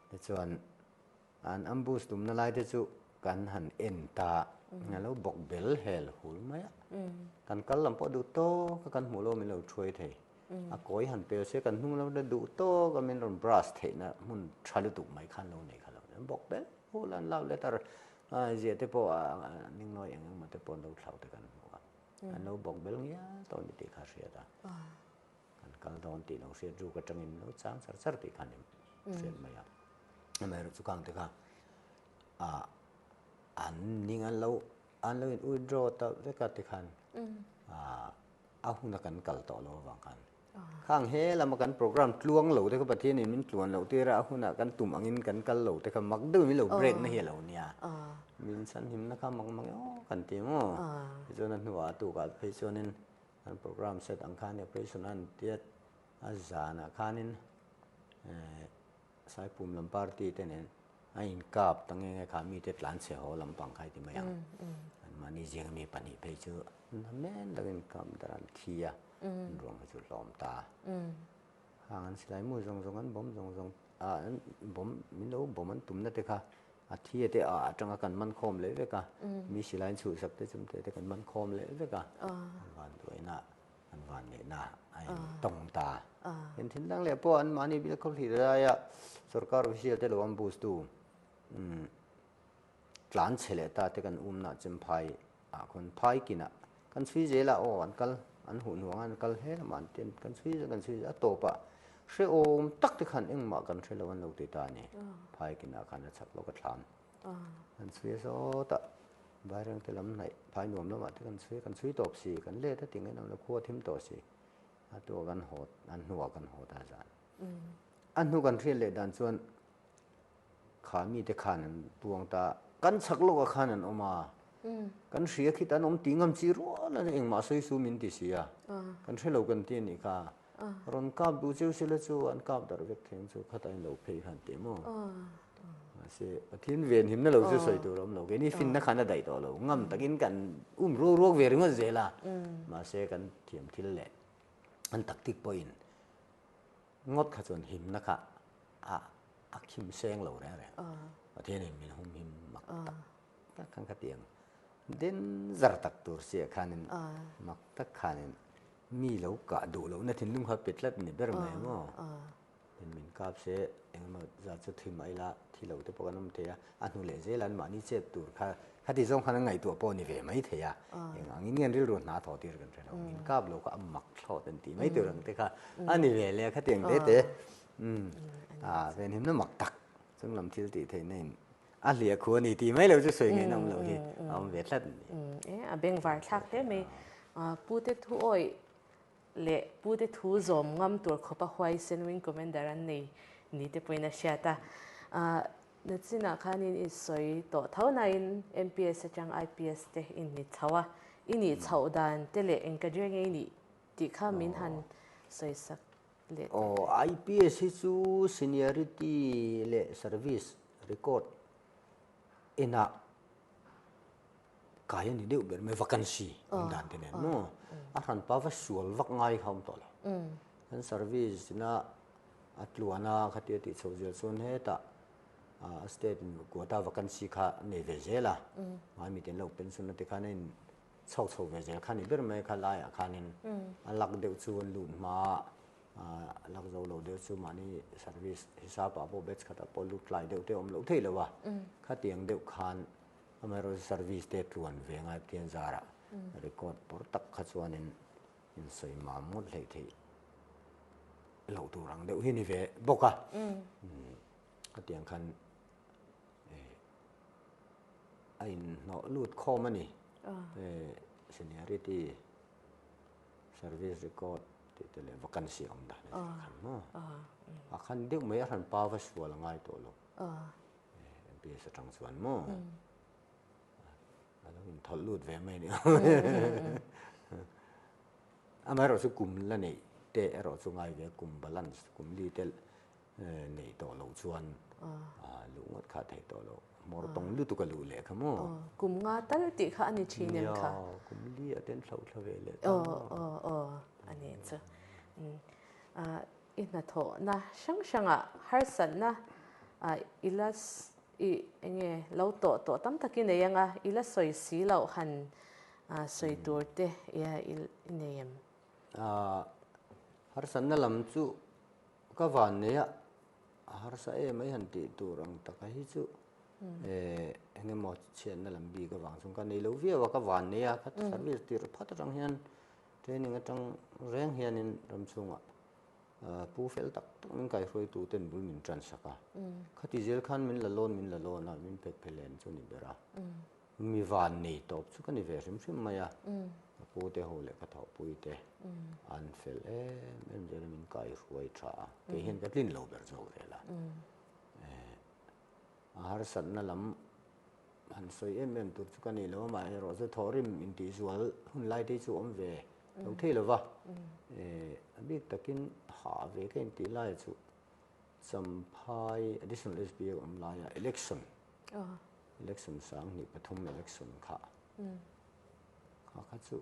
B: tichuan an ambush tumna lai te chu kan han en ta a lo bawk bel hel hul mai a kan kal lam pawh duh tawk a kan hmuh lo min lo thuai thei a kawi han pel se kan hnung lam te duh tawk a min rawn brush theihna hmun tha lutuk mai khan lo nei kha lo bawk bel hul an lo letter Zia te pawh a ning nawi eng eng maw te pawh an lo thlau te kan hmu a, an lo bawk bel ngial tawh ni tih kha hriat a, kan kal dawn tih lo hriat ruk atangin lo chang char char tih kha ni hriat mai a. Amaherawh chu kang te kha an ning an lo an lo in withdraw ta vek a tikhan a huna kan kal tawh lo avang khan Khang he lama kan program tluang lo te kha Pathianin min tluan loh tir a, a hunah kan tum angin kan kal lo te kha mak deuhin min lo break na hi a lo nia. Min chhanhimna kha mak mak emaw kan ti maw? Tichuan a hnuah a tukah phei chuanin kan program set ang khan operation a an tiat a zanah khanin Saipum lam party te nen a inkap ta nge nge kha mite tlan chhe haw lampang kha i ti mai ang. Anmahni zinga mi pahnih phei chu namen takin kap dar an thi a, an ruang kha chu hlawm ta. Hang an silai mu zawng zawng an bawm zawng zawng a an bawm min lo bawm an tumna te kha a thi a te a atanga kan man khawm leh vek a, mi silai an chhuhsak te chum te te kan man khawm leh vek a, an vanduaina An van neihna a in tawng ta. Tin thil dang leh pawh an mahni bial khaw hlir laia sorkar official te lo ambush tu tlan chhe leh ta te kan umna Chemphai ah khawn phai kinah kan chhui zel a aw an kal an huh hnuang a an kal hle lamah an ti kan chhui zel kan chhui zel a tawpah hrehawm tak te khan engmah kan hre lo an lo ti ta a ni. Phai kinah khan a chak lawk a thlam. Kan chhui a sawt a, Vairengte lam hnaih phai nuam lamah te kan chhui a, kan chhui tawp si, kan let a ti ngaih lo, khua thim tawh si, a tua kan haw, an hnuah kan haw ta zan. A hnu kan hriat leh dan chuan kha mite khan an puang ta, kan chhak lawkah khan an awm a, kan hria khit an awm tih ngam chi rual a ni, engmah sawi su min ti si a, kan hre lo kan ti a nih kha, Rawn kap duh cheu sila chu an kap darh vek theng chu khatah in lo phei khan tih maw? Mahse Pathian ven himna lo chu sawi tur a awm lo. Keini finna khan a daih tawh lo. Ngam takin kan um ruak ruak ve ringawt zel a. Mahse kan thiam thil leh an tactic pawhin ngawt kha chuan himna kha a a khim seng lo reng reng. Pathianin min hum him mak tak tak khan kha tiang den zar tak tur sia khanin mak tak khanin Mi lo kah duh lohna thinlung kha pe tlat ni ber mai maw? Tin min kap se engemaw zat chu thi mai la, thi lo te pawh kan awm thei a, a hnu leh zel an mahni chet tur kha khati zawng khan an ngaihtuah pawh ni ve mai thei a, eng angin nge an rilru hna thawh tir kan hre lo, min kap lo kha a mak thlawt an tih mai tur ang te kha a ni ve le khati ang te te a venhimna mak tak chung lam thil tih theihna in a hliah khu a ni tih mai lo chu sawi ngaihna awm lo hi a awm ve tlat a ni.
A: E, a bengvar thlak hle mai. Pu te thu awih leh pute thu zawm ngam tur khawpa huaisen Wing Commander an nei ni te pawhin a hriat a. Nachinah khanin i sawi tawh tho nain MPS atang IPS te i ni chho a, i nih chhoh dan te leh eng cadre nge i nih tih kha min han sawi sak leh teh.
B: Aw, IPS hi chu seniority leh service record enah kai a ni deuh ber mai, vacancy awm dan te nen maw? A hranpa va sual vak ngai kha awm tawh lo. Kan service na a tluan a, khatia tih chhoh zel chuan hetah state in quota vacancy kha nei ve zel a, ngai miten lo pension a ti khan a in chhawk chho ve zel kha ni ber mai kha laiah khanin a lak deuh chu an lut hma a, a lak zo lo deuh chu mahni service hisap ah pawh batch khatah pawh lut tlai deuh te awm loh theih lo a, khatiang deuh khan amaherawhchu service te tluan ve ngai Pathian zarah record pawr tak kha chuanin insawi mam ngawt hleih theih loh tur ang deuh hi ni ve bawk a. Khatiang khan a inhnawh lut khawm a ni. Seniority service record tih te leh vacancy awm dan a ni khan maw. A khan deuh mai a hran pa va sual a ngai tawh lo. MPS atang chuan maw. A lo inthawlh lut ve mai a ni. Amaherawhchu kum la neih te erawh chu ngai ve kum balance kum li te neih tawh loh chuan luh ngawt kha theih tawh loh. Hmawr tawng lutuk a luh leh kha maw?
A: Kum nga tal tih kha a ni thin em kha?
B: Nia, kum li ah ten thlauh thla ve leh ta maw?
A: Aw aw a ni chu. I hnathawhna hrang hrangah harsatna i la I enge lo tawh tawh tam tak i nei anga i la sawi si loh han sawi tur te i nei em?
B: Harsatna lam chu ka van nei a, a harsa em mai han tih tur ang taka hi chu eng emaw chhiatna lam bik avang chuan ka nei lo viau a, ka van nei a, ka service tir phat atang hian training atang reng hianin ram chhungah Pu fel tak tak min kaihruaitu ten bul min tan sak a. Khati zel khan min la lawn min la lawn a, min pek phe len chu ni ber a. Mi van nei tawp chu ka ni ve hrim hrim mai a. Ka pu te ho leh ka thawhpui te an fel em em zel a, min kaihruai tha a. Kei hian ka tlin lo ber zawk zel a. A harsatna lam han sawi em em tur chu ka ni lo, amaherawhchu thawhrim intihzual hun lai te hi chu awm ve lo thei lo va. A bik takin hah ve ka intih lai chu Champhai Additional SP a awm laia election, election 2003 election kha kha kha chu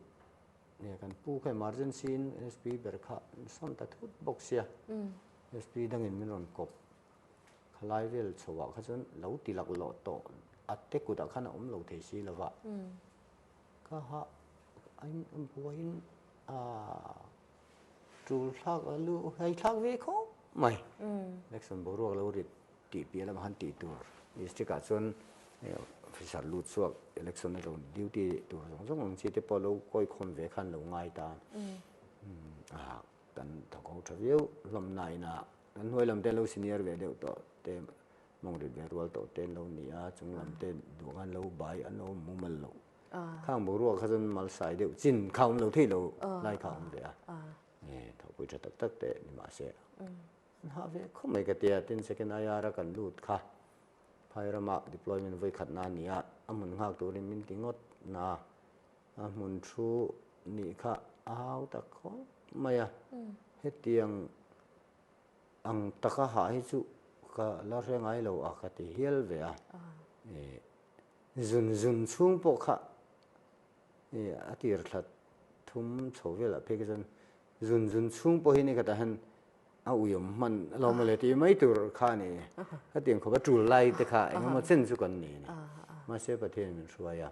B: nge kan pu kha emergency in SP ber kha min sawn ta thut bawk sia, SP dangin min rawn kawp. Khalai vel chhoah kha chuan lo ti laklawh tawh a te kutah khan a awm lo thei si lova. Ka hah a in buaiin a tul thlak a lu hai thlak ve khawp mai. Election boruak lo rit tih piah lamah khan tih tur district ah chuan officer lut chhuak election a lo duty tur zawng zawng ang chi te pawh lo kawikhawm ve khan lo ngai ta a. Kan thawk ho tha viau hlawm nain a kan hnuai lam te an lo senior ve deuh tawh te mawng rit ve rual tawh te an lo ni a, chung lam te duh khan lo bai an lo mumal loh. Khang boruak kha chuan malsai deuh chin kha awm lo thei lo lai kha awm ve a, thawhpui tha tak tak te ni mahse an hah ve khawp mai ka tia. Tin second IR a kan lut kha phai rama deployment vawi khatna a ni a, a hmun nghak turin min ti ngawt na. A hmun thu nih kha a hau ta khawp mai a, hetiang ang taka hah hi chu ka la hre ngai lo a ka ti hial ve a, zun zun chhung pawh kha a tir thla thum chho velah phei kha chuan zun zun chhung pawh hi ni khatah hian a uiawm hman alawm mawle tih mai tur kha a ni. Hetiang khawpa tul lai te kha engemaw chen chu kan ni a ni. Mahse Pathian min hruai a,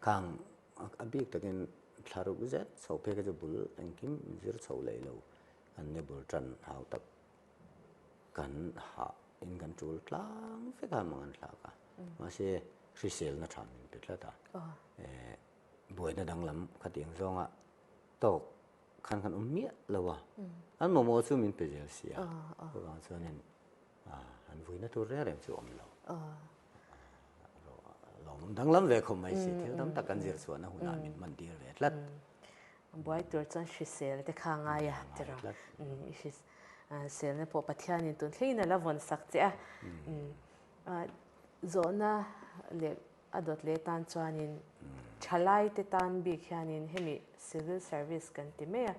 B: khang a bik takin thla ruk zet chho phei kha chu bul engkim zir chho leh lo an ni bul tan hau tak kan hah in kan tul tlang vek a mang an thlak a. Mahse hriselna tha min pe tlat a, buaina danglam khatiang zawnga tawk khan kan awm miah lo a, an mamawh chu min pe zel si a, chuvang chuanin han vuina tur reng reng chu awm lo. Lawmawm danglam ve khawp mai si, thil tam tak kan zir chhuahna hunah min hman tir ve tlat.
A: Buai tur chuan hrisel te kha a ngai a tiraw? I hriselna pawh Pathianin tun thlengin a la vawn sak che a. Zawhna leh a dawt leh tan chuanin thalai te tan bik hianin hemi civil service kan ti mai a.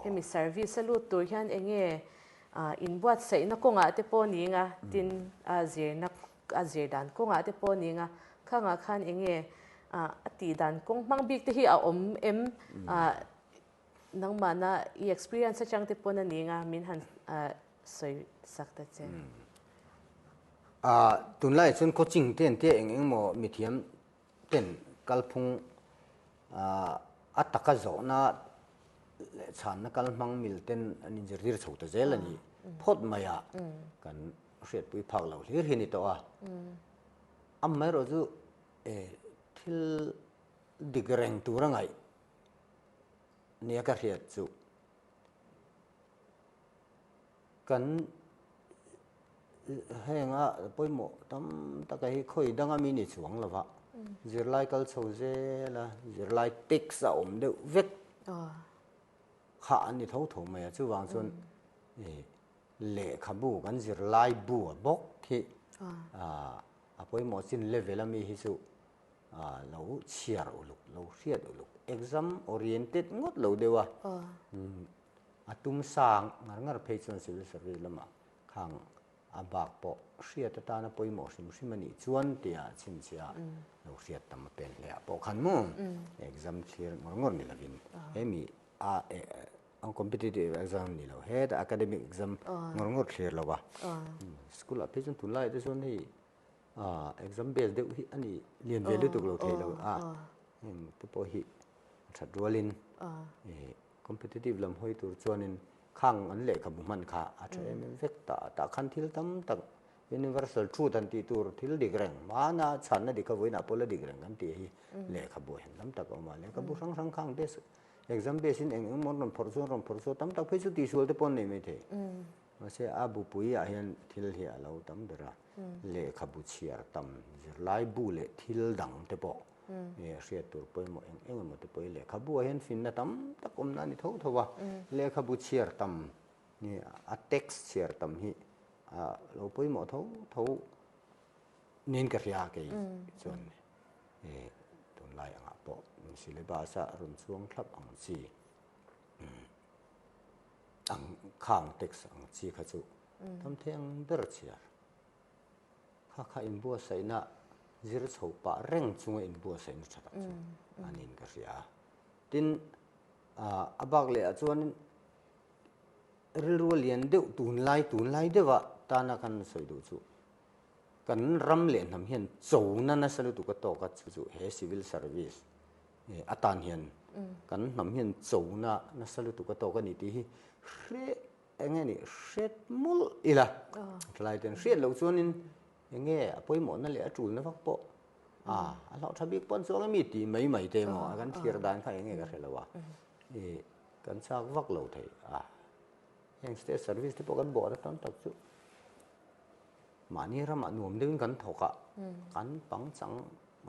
A: Hemi service a lut tur hian eng nge inbuatsaihna kawngah te pawh ni anga tin a zirna a zir dan kawngah te pawh ni anga khangah khan eng nge a tih dan kawng hmang bik te hi a awm em nangmahna i experience atang te pawn a ni anga min han sawi sak ta che.
B: Tunlaiah chuan coaching te an tia eng eng maw mithiam ten kalphung a taka zawhna leh chhanna kal hmang mil ten an inzirtir chho ta zel a ni phawt mai a, kan hriatpui phak lo hlir hi a ni tawh a. Amaherawh chu thil dik reng tur a ngaih nia ka hriat chu Kan henga pawimawh tam taka hi khawi danga mi ni chuang lo va, zirlai kal chho zel a, zirlai text a awm deuh vek kha an ni tho tho mai a, chuvang chuan lehkhabu kan zirlai bu a bawk hi a pawimawh chin level a mi hi chu lo chhiar uluk, lo hriat uluk, exam oriented ngawt lo deuh a. A tum sang ngar ngar phei chuan civil service lamah khang a bak pawh hriat atana pawimawh hrim hrim a nih chuan tia chhinchhiah lo hriat tam a pen hle ah pawh khan maw exam thlir ngawr ngawr ni lovin hemi a competitive exam ni lo heta academic exam ngawr ngawr thlir lo a school ah phei chuan tunlai te chuan hei exam base deuh hi a ni lian ve lutuk lo thei lo a heng te pawh hi a that rualin Competitive lam hawi tur chuanin khang an lehkhabu hman kha a tha em em vek ta. Tah khan thil tam tak universal truth an tih tur thil dik reng hmana chhanna dik kha vawiinah pawh la dik reng kan tih hi lehkhabu hian tam tak a awm a. Lehkhabu hrang hrang khang base exam base in eng eng emaw an rawn phawrh chuan rawn phawrh chu tam tak phei chu tihsual te pawh an nei mai thei. Mahse a bupui ah hian thil hi a lo tam ber a. Lehkhabu chhiar tam zirlai bu leh thil dang te pawh hriat tur pawimawh eng eng emaw te pawh hi lehkhabu ah hian finna tam tak awmna a ni tho tho a, lehkhabu chhiar tam hi a text chhiar tam hi a lo pawimawh tho tho niin ka hria kei chuan tunlai angah pawh syllabus a rawn chuang thlap ang chi ang khang text ang chi kha chu tam thei ang ber chhiar. Kha kha inbuatsaihna zir chho pah reng chunga inbuatsaihna tha tak chu a niin ka hria a. Tin, a bak leh ah chuan rilru a lian deuh tunlai tunlai deuha tana kan sawi duh chu kan ram leh hnam hian chona nasa lutuk a tawk a chu chu he civil service atan hian kan hnam hian chona nasa lutuk a tawk a ni tih hi hreh Eng nge nih hriat mawlh ila, thalai ten hriat loh chuanin eng nge a pawimawhna leh a tulna vak pawh a a hlauh tha bik pawn chuang emi tih mai mai te emaw a kan thlir dan kha eng nge ka hre lo a, ih kan chak vak lo thei a, heng state service te pawh kan bawhna tam tak chu mahni ramah nuam deuhin kan thawk a, kan pangchang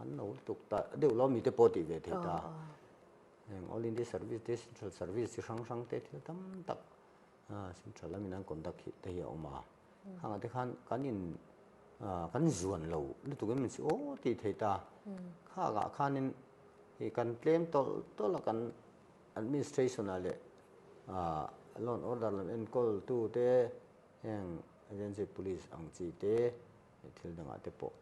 B: an lo tuk ta deuh lo mi te pawh tih ve thei ta. Heng All India Service te, Central Service chi hrang hrang te thil tam tak Central lamin an conduct hi te hi a awm a. Khangah te khan kan in kan zuan lo lutuk em chu aw tih thei ta. Khangah khanin hei kan tlem tawlh tawlh a kan administration ah leh law and order lam enkawl tu te heng agency police ang chi te thil dangah te pawh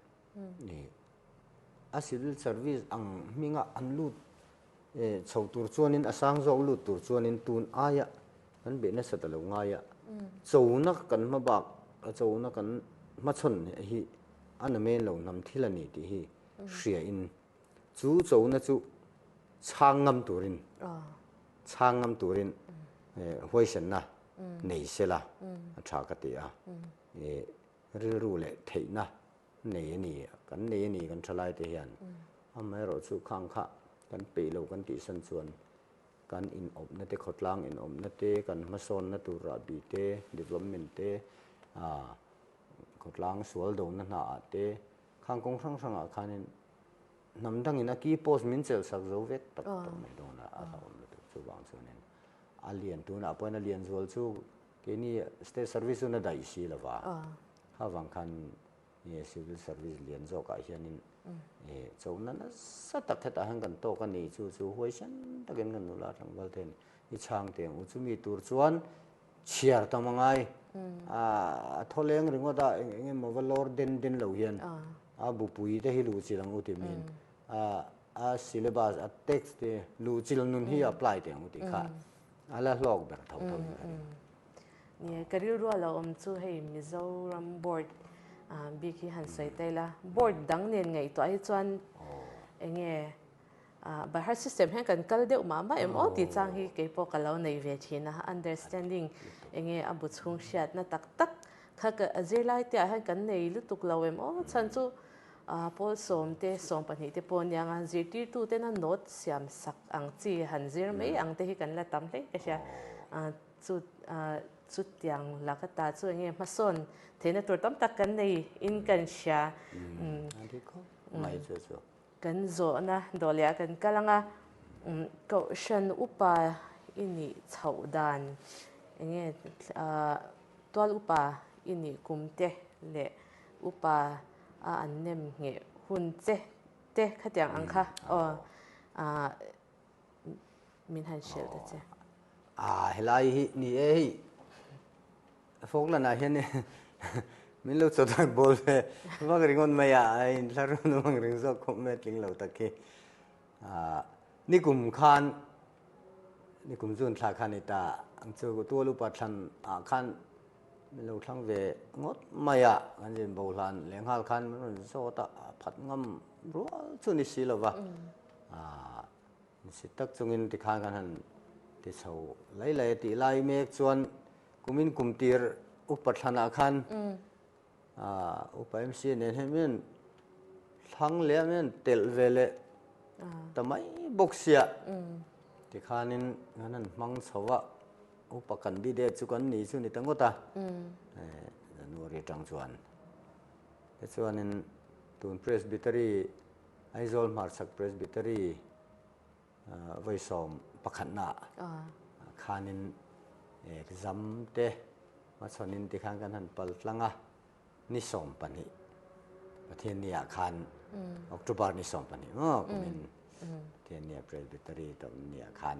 B: A civil service ang hminga an lut chho tur chuanin a sang zawk lut tur chuanin tun aia kan beih nasa ta lo ngai a, chona kan hma bak a chona kan hmachhawn hi a na men lo hnam thil a ni tih hi hria in chu chona chu chhang ngam turin chhang ngam turin huaisenna nei sela a tha ka ti a, rilru leh theihna nei a ni, kan nei a ni kan tha lai te hian. Amaherawh chu khang kha kan peih lo kan tih san chuan kan inawpna te, khawtlang inawpna te, kan hmasawnna tur rahbi te, development te, khawtlang sual dona hna ah te, khang kawng hrang hrang ah khanin hnam dangin a key post min chelh sak zo vek tak tak mai dawn a, a hlauhawm lutuk chu. Chuvang chuanin a lian tunah pawhin a lian zual chu keini state service chu na daih si lo va, kha vang khan nge civil service lian zawkah hianin chona nasa tak hetah hian kan tawk a ni. Chu chu huaisen takin kan nula tlangval te i chhang teh ang u. Chumi tur chuan chhiar tam a ngai. A thawleng ringawt a eng eng emaw va lawr den den lo hian a bupui te hi luhchilh ang u ti min a syllabus a text te luhchilh nun hi apply teh ang u tih kha a la hlawk ber tho tho in ka ring.
A: Ni ka rilru a lo awm chu hei Mizoram board bik hi han sawi ta ila board dang nen ngaihtuah hi chuan enge by heart system hian kan kal deuh mah mah em aw tih chang hi kei pawh ka lo nei ve thin a, understanding enge a bu chhung hriatna tak tak kha ka zirlai te ah hian kan nei lutuk lo em aw chhan chu pawl sawmte 12 te pawh aniang a zirtirtu tena note siam sak ang chi han zir mai ang te hi kan la tam hle ka hria chu chutiang laka ta chu enge hmasawn theihna tur tam tak kan nei in kan hria. Kan zawhna dawh leh ah kan kal ang a, Kohhran upa i nih chhoh dan enge tual upa i nih kum te leh upa a an nem ngheh hun che te khatiang ang kha aw min han hrilh ta che.
B: A helai hi ni e hei Falkland ah hian min lo chawtak bawl ve vak ringawt mai a, a inthlahrun vang ring zawk khawp mai a tling lo tak hi. Nikum khan nikum zun thla khan i ta ang chu tual upa thlan ah khan min lo thlang ve ngawt mai a, kan zin bo hlan lehnghal khan min rawn zawt a, a phat ngam rual chu ni si lo va. Nsi tak chungin tikhan kan han ti chho lai lai a tih lai mek chuan kumin kum tir upa thlanah khan upa MC nen hian min thlang leh a min telh ve leh ta mai bawk sia tikhanin kan han hmang chho a upa candidate chu kan ni chu ni ta ngawt a January atang chuan tichuanin tun Presbytery Aizawl Hmarchhak Presbytery vawisawm pakhatna khanin exam te hmachhawnin tikhan kan han pal tlang a, ni 12 Pathianni ah khan October ni 12 maw kumin Pathianni ah Presbytery tawpni ah khan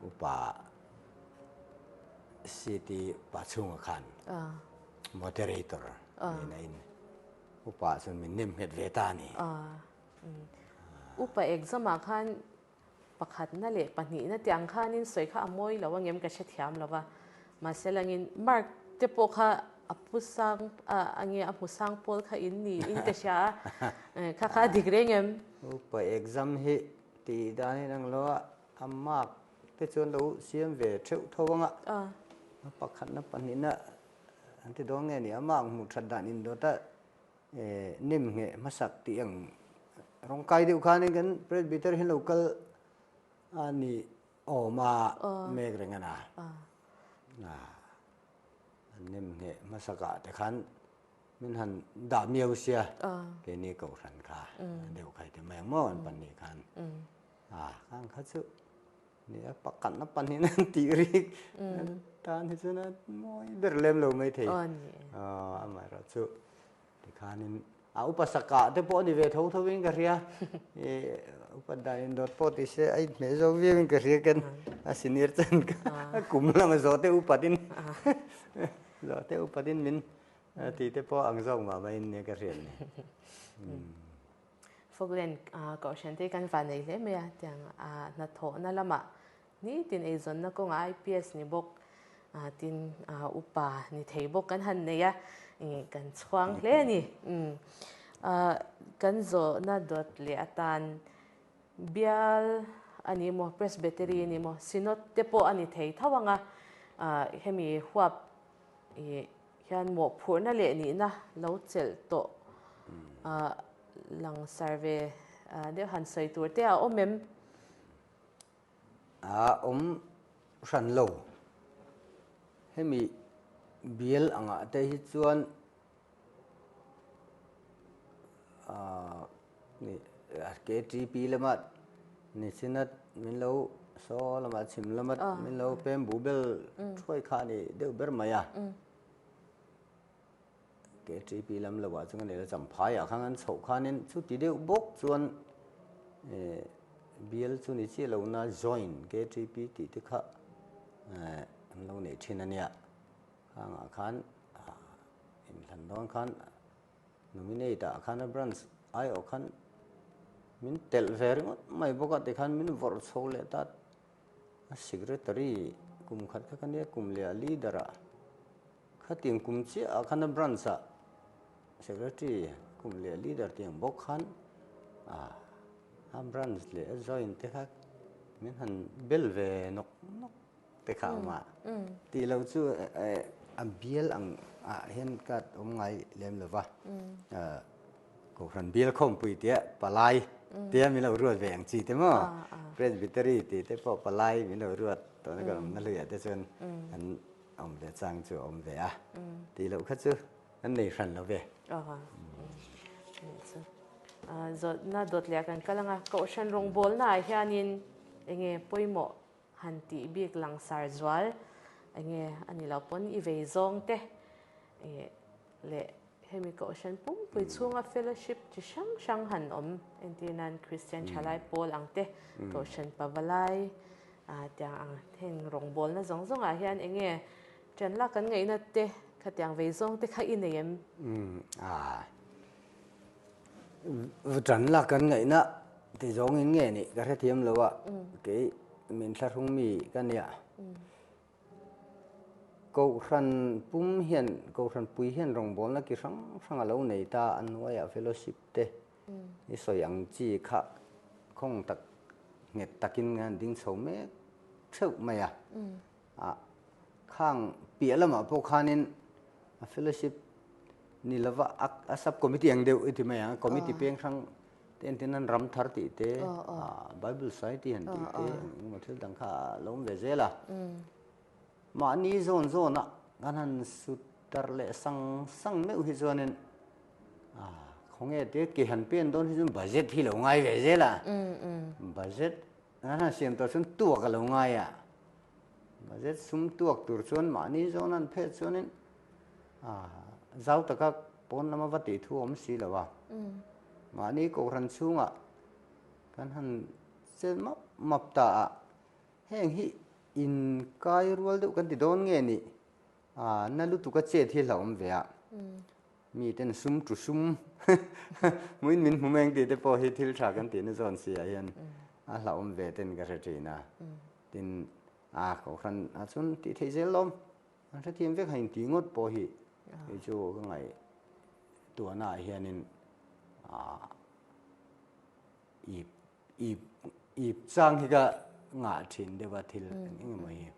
B: upa CT Pachhunga khan moderator niin a in Upa chuan min nem nghet ve ta a ni.
A: Upa exam ah khan pakhatna leh pahnihna tih ang khanin sawi kha a mawi lo angem ka hrethiam lo va. Mahse langin mark te pawh kha a pu sang a nge a hmu sang pawl kha in ni in ka hria a. Kha kha a dik reng em?
B: Upa exam hi tih dan in ang lo a, a mark te chuan lo siam ve theuh tho ang a. Pakhatna pahnihna An ti dawn nge ni, amah ang hmuh that dan indawt a nem ngheh hmasak tih ang rawng kai deuh khanin kan Presbyter hi lo kal a ni awm a mek reng a na. An nem ngheh hmasak ah te khan min han dah miau sia keini kohhran kha deuh khai te mai ang maw an pan nih khan. Khang kha chu Ni a pakhat na pahnih an tih rik tan hi chuan a mawi ber lem lo mai thei. Amaherawh chu tikhanin a upa sakah te pawh a ni ve tho tho in ka hria. Upa dan in dawt pawh ti se a inhmeh zawk viau in ka hria ken a senior chan ka kum lama zawh te upat in zawh te upat in min ti te pawh ang zawk mah mah in nia ka hriat ni.
A: Falkland Kohhran te kan van nei hle mai a, tiang hnathawhna lamah nitin eizawnna kawngah IPS ni bawk tin upa ni thei bawk kan han nei a, kan chhuang hle a ni. Kan zawhna dawt leh atan bial a ni maw, Presbytery a ni maw, Synod te pawh a ni thei tho ang a, hemi huap hian mawhphurhna leh nihna lo chelh tawh langsar ve deuh han sawi tur te a awm em?
B: A awm hran lo. Hemi bial angah te hi chuan KTP lama Nichinat min lo saw lamah chhim lama min lo pem bu bel thuai kha a ni deuh ber mai a. KTP lam lo ah chuan ka nei lo champhai ah khan an chhoh khanin chuti deuh bawk chuan bial chu ni chiah lo na join KTP tih te kha an lo neih thin a nia. Khangah khan inhlan dawn khan Nominate ah khan a branch aiawh khan min telh ve ringawt mai bawk a tikhan min vawrh chho leh ta a secretary kum khat kha ka nia kum leh a leader ah khatiang kum chiah ah khan a branch ah secretary kum leh a leader tiang bawk khan ah a branch leh a join te kha min han bel ve nawk nawk. Te kha awm a, tih lo chu a bial ang ah hian ka awm ngai lem lo va, Kohhran bial khawmpui tia palai tia min lo ruat ve ang chi te maw, Presbytery tih te pawh palai min lo ruat tawhna kan awmna hluiah te chuan an awm ve chang chu a awm ve a, tih loh kha chu an nei hran lo ve.
A: Zawtna dawt leh kan kal ang a, Kohhran rawngbawlnaah hianin enge pawimawh Han tih bik langsar zual enge a ni lo pawn i vei zawng te leh hemi kohhran pumpui chhunga fellowship chi hrang hrang han awm entir nan Kristian thalai pawl ang te kohhran pavalai tiang ang heng rawngbawlna zawng zawng ah hian enge ṭan lak kan ngaihna te khatiang vei zawng te kha i nei em?
B: Ṭan lak kan ngaihna ti zawngin nge nih ka hrethiam lo a, kei min thlahrung mi ka nia. Kohhran pum hian, Kohhran pui hian rawngbawlna ki hrang hrang a lo nei ta, a hnuaiah fellowship te i sawi ang chi kha khawng tak nghet takin an ding chho mek theuh mai a. Khang piah lamah pawh khanin a fellowship ni lova a sub committee ang deuh i ti mai ang committee peng hrang te entin an ram thar tih te bible society han tih te engemaw thil dang kha a lo awm ve zel a mahni zawn zawn a kan han sut tar leh sang sang meuh hi chuanin khawnge te ke han pen dawn hi chuan budget hi lo ngai ve zel a budget An han siam tawh chuan tuak a lo ngai a, budget sum tuak tur chuan mahni zawn an phet chuanin zau taka pawn lama va tih thu a awm si lo a, mahni kohhran chhungah kan han chet map map ta a, heng hi inkai rual deuh kan ti dawn nge nih na lutuka chet hi hlauhawm ve a. Mi ten sum tu sum hmuin min hmu meng tih te pawh hi thil tha kan tihna zawn si ah hian a hlauhawm ve ten ka hre thin a. Tin, a kohhran ah chuan tih theih zel lawm. An hrethiam vek ha intih ngawt pawh hi kei chu ka ngaihtuahna ah hianin ip ip ip chang hi ka ngah thin deuh a thil eng eng emaw hi.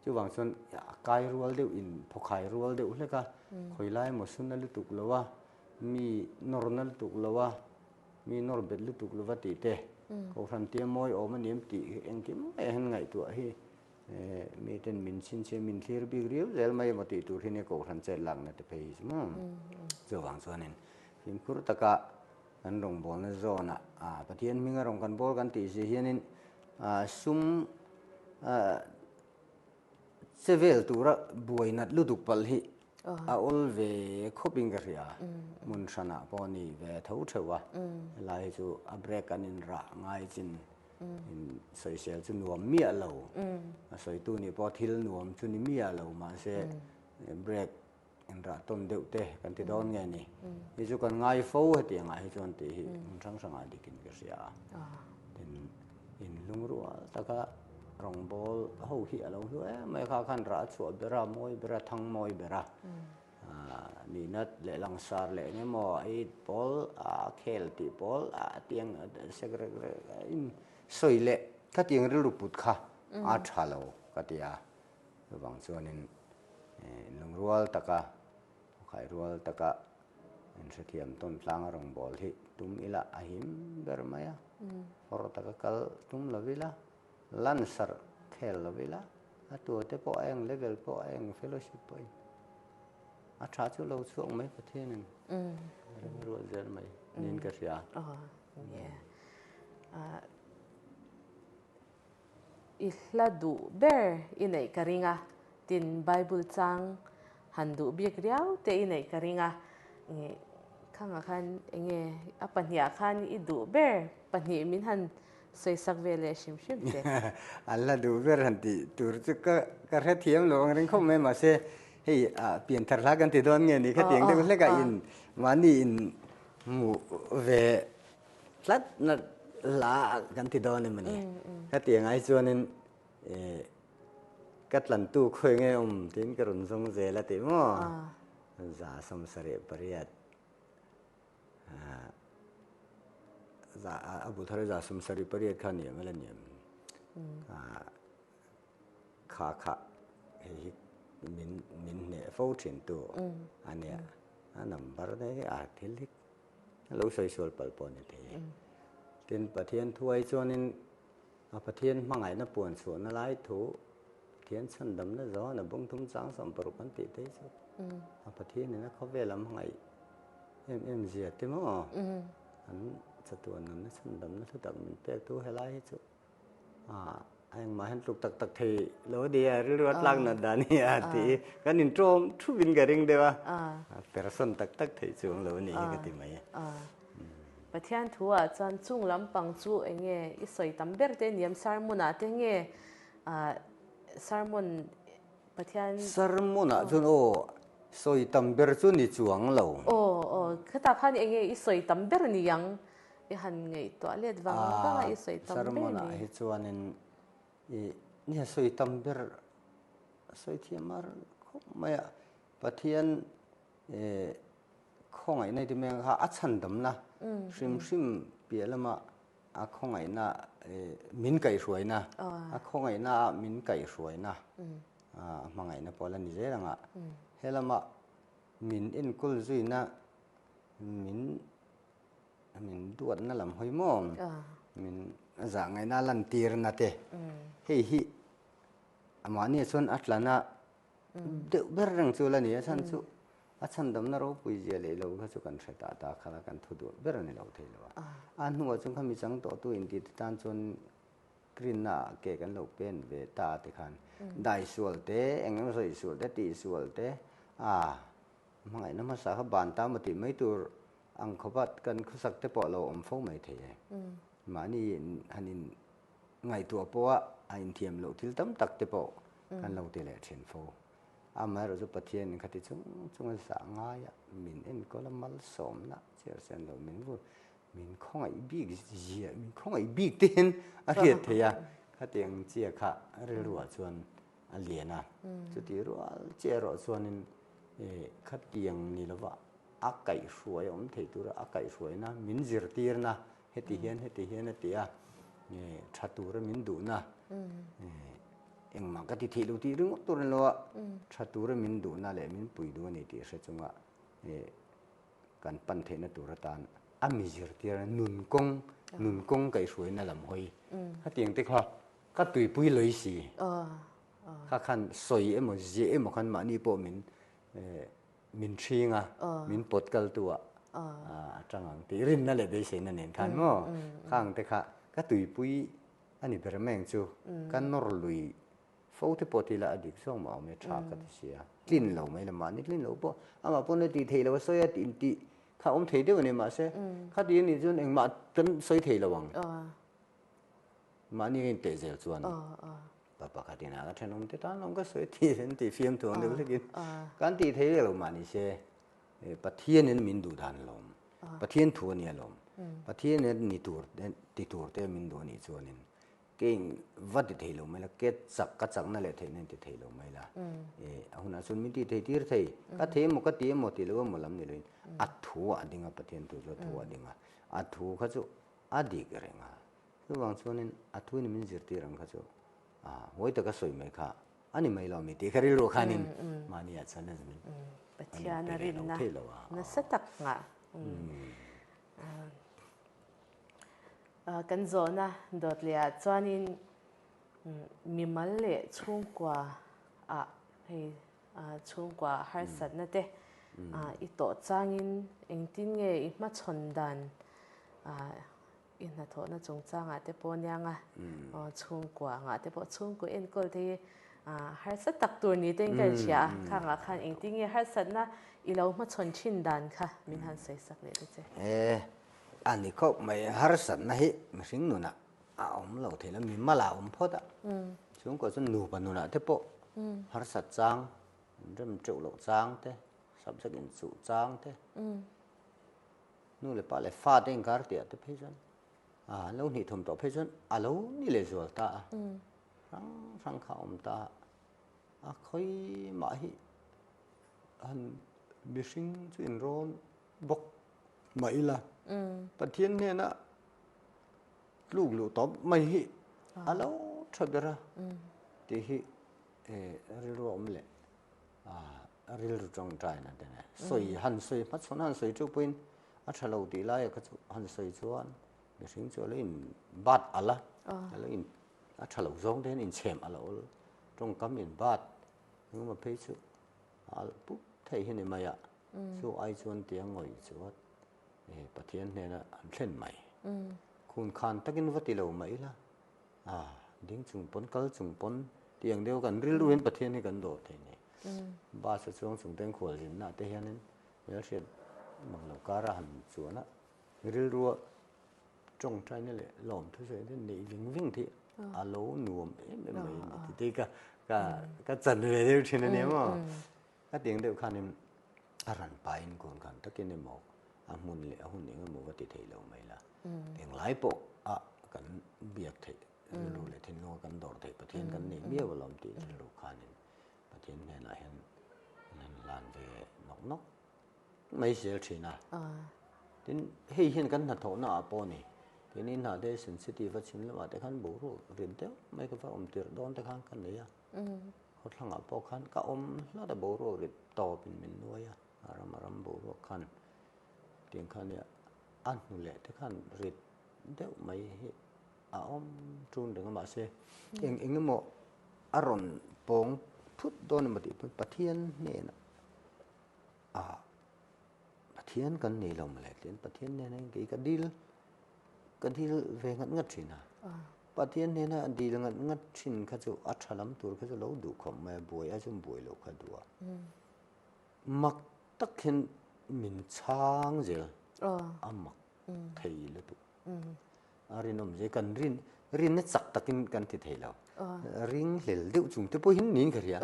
B: Chuvang chuan a kai rual deuh in phawkhai rual deuh hlek a, khawi lai emaw suna lutuk lo a, mi nawrna lutuk lo a, mi nawr bet lutuk lo va tih te, Kohhran tia mawi awm a ni em tih hi engkim mai hian ngaihtuah hi mi ten min chhinchhiah min thlir bik riau zel mai emaw tih tur hi nia Kohhran chet lakna te phei hi chu maw. Chuvang chuanin fimkhur taka Kan rawngbawlna zawnah Pathian hminga rawn kan bawl kan tih si hianin sum che vel tura buai nat lutuk palh hi a awl ve khawpin ka hria. Hmun hranah pawh a ni ve tho theuh a, helai hi chu a break an inrah ngai chin in sawisel chu nuam miah lo. A sawitu nih pawh thil nuam chu ni miah lo mahse break Inrah tawn deuh te kan ti dawn nge ni? Hi chu kan ngai fo hetiang ah hi chuan tih hi hmun hrang hrang ah dikin ka hria a. Tin, inlungrual taka rawngbâwl ho hi a lo hlu em mai kha khan rah a chhuah ber a, mawi ber a, thang mawi ber a. Nihna leh langsar leh eng emaw ei pawl a khel tih pawl a tiang sek rek rek in sawi leh khatiang rilru put kha a tha lo ka ti a. Chuvang chuanin lungrual taka, khairual taka inhrethiam tawn tlanga rawngbâwl hi tum ila a him ber mai a. Fawr taka kal tum lo ila, lansarh khel lo ila, a tuate pawh a eng level pawh a eng fellowship pawhin a tha chu lo chhuak mai Pathianin remruat zel mai niin ka hria.
A: I hla duh ber i neih ka ring a, tin Bible chang han duh bik riau te i neih ka ring a, khangah khan enge a pahniah khan i duh ber pahnih min han sawisak ve leh hrim hrim te.
B: A hla duh ber han tih tur chu ka ka hrethiam lo ang ring khawp mai mahse hei pianthar hla kan ti dawn nge ni khatiang deuh hlekah in mahni in hmuh ve Tlat na la kan ti dawn em ani. Hetiang ai chuanin ka tlantu khawi nge awm tiin ka rawn zawng zel a tih maw? 178 za a bu thar 78 kha ni em a la ni em? Kha kha hei hi min min hneh fo thin tu a nia. A number te hi a thil hi A lo sawi sual palh pawh a ni thei e. Tin, Pathian thuai chuanin a Pathian hmangaihna puan chhuahna lai thu, Pathian chhandamna zawn a bung thum chang 60 an tih te chu a Pathianin a khawvel a hmangaih em em zia te maw? An chatuan nunna chhandamna hlu tak min pek thu helai hi chu A engmah hian tluk tak tak thei lo a ni a, rilru a tlak nat dan hi a ti i kan intawm thup in ka ring deuh a, person tak tak theih chu ang lo a nih hi ka ti mai.
A: Pathian thu ah chuan chung lampang chu eng nge i sawi tam ber te niam sermon ah te nge sermon Pathian
B: Sermon ah chuan aw sawi tam ber chu ni chuang lo.
A: Aw aw khetah khan eng nge i sawi tam ber niang I han ngaihtuah let vang vang a i sawi tam ber ni.
B: Sermon ah hi chuanin i nia sawi tam ber sawi thiam mar khawp mai a, Pathian khawngaihna hi ti mai ang kha a chhandamna hrim hrim piah lama a khawngaihna min kaihhruaina, a khawngaihna ah min kaihhruaina a hmangaihna pawh la ni zel ang a, helama min enkawl zuina min Min duatna lam hawi maw? Min zah ngaihna lantirna te. Hei hi mahni chuan a tlana deuh ber reng chu la ni a chhan chu a chhandamna ropui zia leh lo kha chu kan hre ta ta kha kan thu duh ber a ni lo thei lo a. A hnuah chuan kha mi chang tawhtu intih te tan chuan rinna ah ke kan lo pen ve ta te khan dai sual te eng emaw sawi sual te tih sual te a hmangaihna hmasa kha ban ta maw tih mai tur Ang khawpat kan khawsak te pawh a lo awm fo mai thei e. Mahni han in ngaihtuah pawha a inthiam loh thil tam tak te pawh kan lo ti leh thin fo. Amaherawh chu Pathian in khati chung chung a zah ngai a, min enkawl a malsawmna chiar sen lo min vur min khawngaih bik zia min khawngaih bik te hian a hriat theih a, khatiang chia kha rilruah chuan a lian a. Chutih rual chiah erawh chuanin khatiang ni lova a kaihhruai a awm thei tura a kaihhruaina min zirtirna heti hian heti hian a ti a tha tura min duhna engmah ka ti theih lo tih ringawt tur a ni lo a tha tura min duhna leh min pui duh a ni tih hre chunga kan pan theihna tur atan a mi zirtirna nun kawng nun kawng kaihhruaina lam hawi hetiang te kha ka tuipui lawi si kha khan sawi emaw ziah emaw khan mahni pawh min Min hring a, min pawt kaltu ah a tang ang tih rinna leh beiseina nen khan maw khang te kha ka tuipui a ni ber mai ang chu ka nawr lui fo te pawh ti ila a dik zawk mah awm e tha ka ti sia tlin lo mai la mahni tlin lo pawh amah pawn a tih theih lo a sawi a tih tih kha awm thei deuh a ni mahse khati a nih chuan engmah kan sawi thei lo ang mahni ka inteh zel chuan. Pa pakhat in a ka thenawm te tan lawm ka sawi tih an tih fiam thu ang deuh hlekin kan tih thei lo mah ni se Pathian in min duh dan lawm Pathian thu a nia lawm Pathian in ni tur ti tur te min duh a nih chuanin ke in va ti thei lo mai la ke chak ka chakna leh theihna in ti thei lo mai la a hunah chuan min tih thei tir thei ka thei emaw ka ti emaw tih lo emaw lam ni loin a thu ah ding a Pathian thu chu a thu ah ding a a thu kha chu a dik reng a Chuvang chuanin a thuin min zirtir ang kha chu huai taka sawi mai kha a ni mai lo mi tih kha rilru khanin mahni ah chuan a min
A: Pathian a rinna nasa tak nghah kan zawhna dawt leh ah chuanin mimal leh chhungkua ah hei chhungkua harsatna te i tawh changin engtin nge i hmachhawn dan. I hnathawhna chungchangah te pawh aniang a, chhungkua angah te pawh chhungkaw enkawl te hi harsa tak tur ni te in ka inhria a, khangah khan engtin nge harsatna i lo hmachhawn thin dan kha min han sawi sak leh ta che.
B: E, a ni khawp mai, harsatna hi mihring nunah a awm lo thei lo, mi mala a awm phawt a, chhungkaw chuan nupa nunah te pawh harsat chang, rem teuh loh chang te, subject inchuh chang te, Nu leh pa leh fa te inkar tih te phei chuan an lo hnih thum tawh phei chuan a lo ni leh zual ta a, hrang hrang kha a awm ta a, a khawi mah hi han mihring chu inrawn bawk mah ila Pathian hnena tluk luh tawp mai hi a lo tha ber a tih hi rilru a awm leh. Rilru tawngtaina te nen sawi han sawi hmachhawn han sawi teuh pawhin a tha lo tih laia kha chu han sawi chuan mihring chu a lo in bat alh a, a lo in a tha lo zawng te hian inchhem a lo awl tawngkam in bat engemaw phei chu a alh pup thei hi ni mai a, chu ai chuan tia ngawih chuan Pathian hnena an thlen mai. Khun khan takin va ti lo mai ila. A, ding chung pawn, kal chung pawn tih ang deuh kan rilru hian Pathian hi kan dawr thei nei. Bus a chuang chung ten khual zinna te hianin hmelhriat mang lo kara han chuan a, rilrua tawngtaina leh lawmthu sawi te neih ving ving theih a lo nuam em em mai a ni tih te hi ka ka ka chan ve deuh thin a nia maw. Ka tiang deuh khanin a ran pahin kawn khan takin emaw a hmun leh a hun eng emaw va ti thei lo mai la. Englai pawh a kan biak theih rilru leh thinlunga kan dawr theih Pathian kan nei miau alawm tih rilru khanin Pathian hnenah hian an han hlan ve nawk nawk mai zel thin a. Tin, hei hian kan hnathawhna ah pawh a ni. Keini hna te sensitive a chhim lamah te khan boruak rit deuh mai ka va awm tirh dawn te khan ka nei a. Khawthlangah pawh khan ka awm hlat a boruak rit tawpin min nuai a, a ram a ram boruak khan tiang kha nia a hnu leh te khan rit deuh mai hi a awm ṭun reng a mahse eng eng emaw a rawn pawng phut dawn emaw tih pawn Pathian hnenah ah Pathian kan nei lo mawle tiin Pathian hnenah kei ka dil ka dil ve ngat ngat thin a Pathian hnena dil ngat ngat thin kha chu a tha lam tur kha chu lo duh khawp mai a buai a chu buai loh kha duh a mak tak hian min chhang zel a mak thei lutuk a rinawm zel kan rin rinna chak takin kan ti thei lo ring hlel deuh chung te pawhin niin ka hria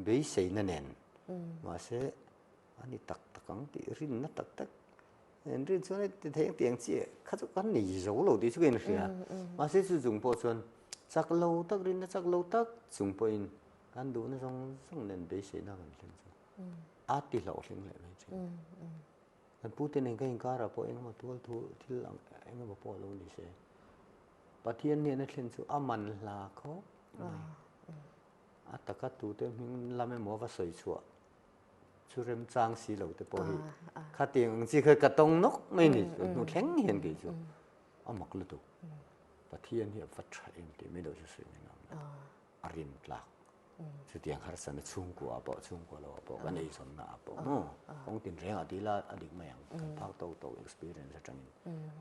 B: beiseina nen mahse a ni tak tak ang tih rinna tak tak en rin chuan ti thei ang tiang chi kha chu kan nei zo lo tih chu ka inhria mahse chu chung pawh chuan chak lo tak rinna chak lo tak chung pawhin kan duhna zawng zawng nen beiseina kan thleng chu a ti hlauhling leh mai thin. Kan pute nen ka inkarah pawh engemaw tual thu thil ang engemaw pawh lo ni se Pathian hnena thlen chu a man hla khawp mai. A taka tute hming lam emaw va sawi chhuah chu remchang si lo te pawh hi khatiang ang chi kha ka tawng nawk mai ni hnu thleng hian kei chu a mak lutuk. Pathian hi a va tha em tih mai loh chu sawi mai nuam lo. A rim tlak. Chutiang harsatna chhungkua ah pawh chhungkua lo ah pawh kan eizawnna ah pawh maw kawng tinreng ah tila a dik mai ang kan phak tawk tawk experience atangin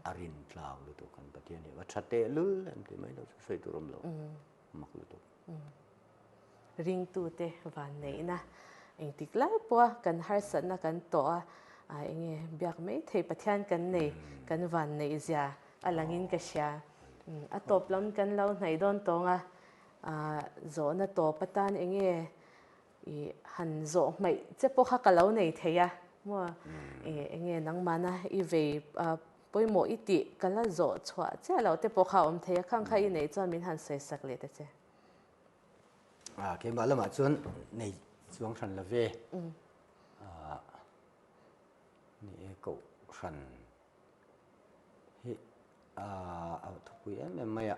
B: a rin tlak lutuk kan Pathian hi va tha teh lul em tih mai loh chu sawi tur awm lo mak lutuk.
A: Ringtute vanneihna engtik lai pawha kan harsatna kan tawh a enge biak mai thei Pathian kan nei kan vanneih zia a langin ka hria. A tawp lam kan lo hnaih dawn tawng a Zawhna tawp atan enge i han zawh hmaih che pawh kha ka lo nei thei a maw? Enge nangmahna i vei pawimawh i tih ka la zawh chhuah chiah loh te pawh kha a awm thei a, khang kha i neih chuan min han sawi sak leh ta che.
B: Keimah lamah chuan nei chuang hran lo ve. Ni e kohhran hi a thupui em em mai a.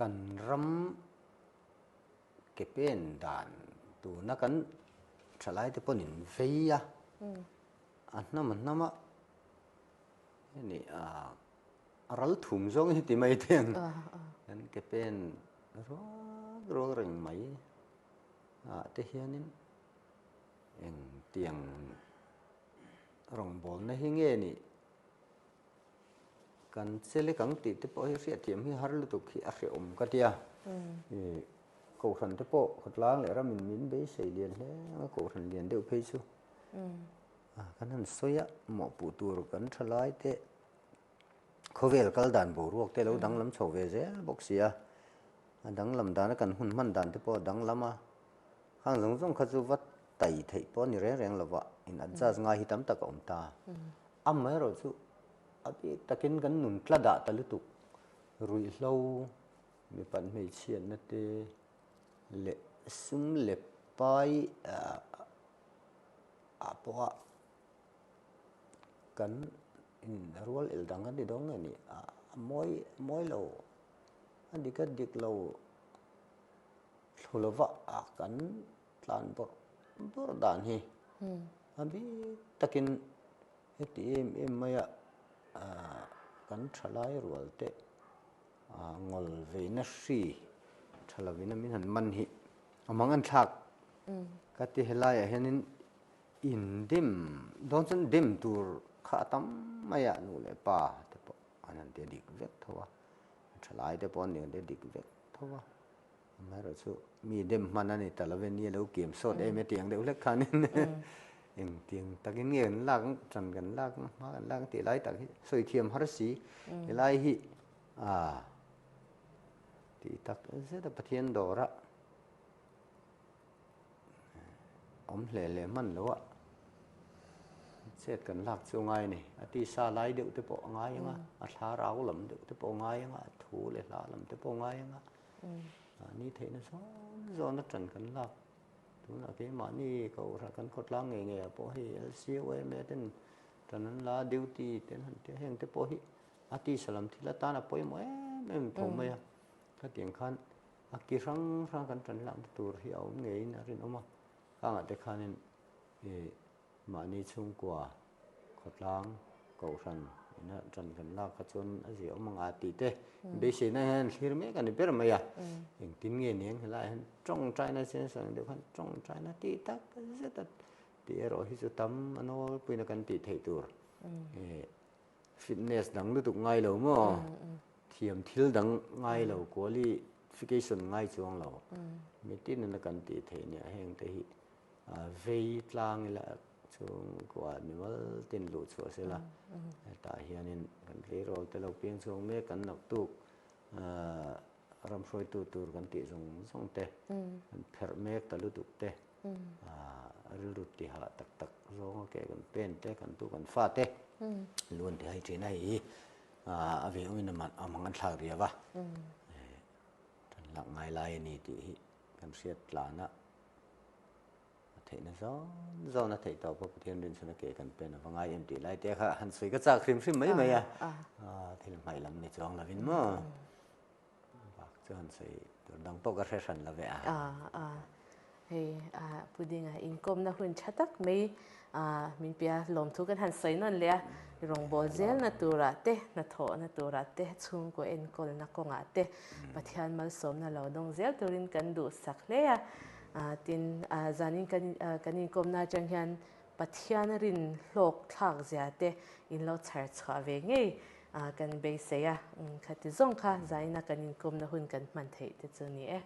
B: Kan ram ke pen dan tuna kan thalai te pawhin vei a, a hnam a hnam a heni a ral thum zawng hi ti mai te ang kan ke pen ruak ruak reng mai ah te hianin engtiang rawngbawlna hi nge nih? Kan chelek ang tih te pawh hi hriatthiam hi har lutuk hi a hrehawm ka ti a. Kohhran te pawh khawtlang leh ramin min beisei lian hle ang a, kohhran lian deuh phei chu kan han sawi a, mawhpuh tur kan tha lai te khawvel kal dan boruak te lo danglam chho ve zel bawk si a, a danglam dana kan hun hman dan te pawh a danglam a, khang zawng zawng kha chu va tai theih pawh a ni reng reng lo va, in adjust ngai hi tam tak a awm ta. Amaherawhchu a bik takin kan nun tla dah ta lutuk, ruihhlo, mipat hmeichhiatna te leh sum leh pai ah pawha kan in rual el dang kan ti dawn nge ni, a mawi mawi lo, a dik a dik lo thlu lova kan tlan bawrh bawrh dan hi a bik takin heti em em maia kan thalai rual te ngawl veina hri tha lovin a min han man hi a mang an thlak ka ti helaiah hianin indim dawn chuan dim tur kha a tam mai a nu leh pa te pawh an han ti dik vek tho a thalai te pawh an ti dik vek tho a. Amaherawhchu mi dem hman a ni ta lo e, ni a lo kiam sawt em e tih ang deuh hlek khanin engtiang takin nge kan lak ang, ṭan kan lak ang, hma kan lak ang tih lai tak hi sawi thiam har si. Helai hi a tih tak zet a Pathian dawra awm hle hle hman lo a chet kan lak chu ngai a ni. A tisa lai deuh te pawh a ngai ang a, a thlarau lam deuh te pawh a ngai ang a, a thu leh hla lam te pawh a ngai ang a. Mahni theihna zawn zawn a ṭan kan lak. Tunah keimahni kohhran kan khawtlang ngei ngei ah pawh hei LCOMA ten ṭan an la a, duty te an han tia heng te pawh hi a tisa lam thil atan a pawimawh em em tho mai a. Khatiang khan a ki hrang hrang kan ṭan lakna tur hi a awm ngeiin a rinawm a. Khangah te khanin ih Mahni chhungkua, khawtlang, kohhran ina ṭan kan lak kha chuan a zia awm ang a tih te beiseina hian thlir mek a ni ber mai a. Engtin nge ni ang helaiah hian tawngtaina chian sawi deuh khan tawngtaina tih tak zet a tih erawh hi chu tam a nawlpuina kan tih theih tur fitness dang lutuk ngai lo maw thiam thil dang ngai lo qualification ngai chuang lo mitin ina kan tih theih nia heng te hi Vei tlang ila chhungkua mimal tin luh chhuah sela hetah hianin kan tleirawl te lo piang chhuak mek kan naktuk ram hruaitu tur kan tih zawng zawng te kan pherh mek ta lutuk te rilru tihah tak tak zawnga ke kan pen te kan tu kan fa te luan ti hai thin a hei hi a ve awmin a mang an thlak riau a tan lak ngai lai a ni tih hi kan hriat tlan a. A theihna zawn zawn a theih tawh pawh Pathian rinchhuna ke kan pen a va ngai em tih lai te kha han sawi ka chak hrim hrim mai mai a, thil hmaih lam ni chuang lovin maw bak chu han sawi tur dang pawh ka hre hran lo ve a.
A: Hei Pudinga inkawmna hun tha tak mai min pia lawmthu kan han sawi nawn leh a, rawngbâwl zelna turah te, hnathawhna turah te, chhungkaw enkawlna kawngah te Pathian malsawmna lo dawng zel turin kan duhsak hle a. Tin, zanin kan inkawmna atang hian Pathian rin hlawk thlak zia te in lo chhar chhuah ve ngei kan beisei a. Khati zawng kha zaina kan inkawmna hun kan hman theih te chu ni e.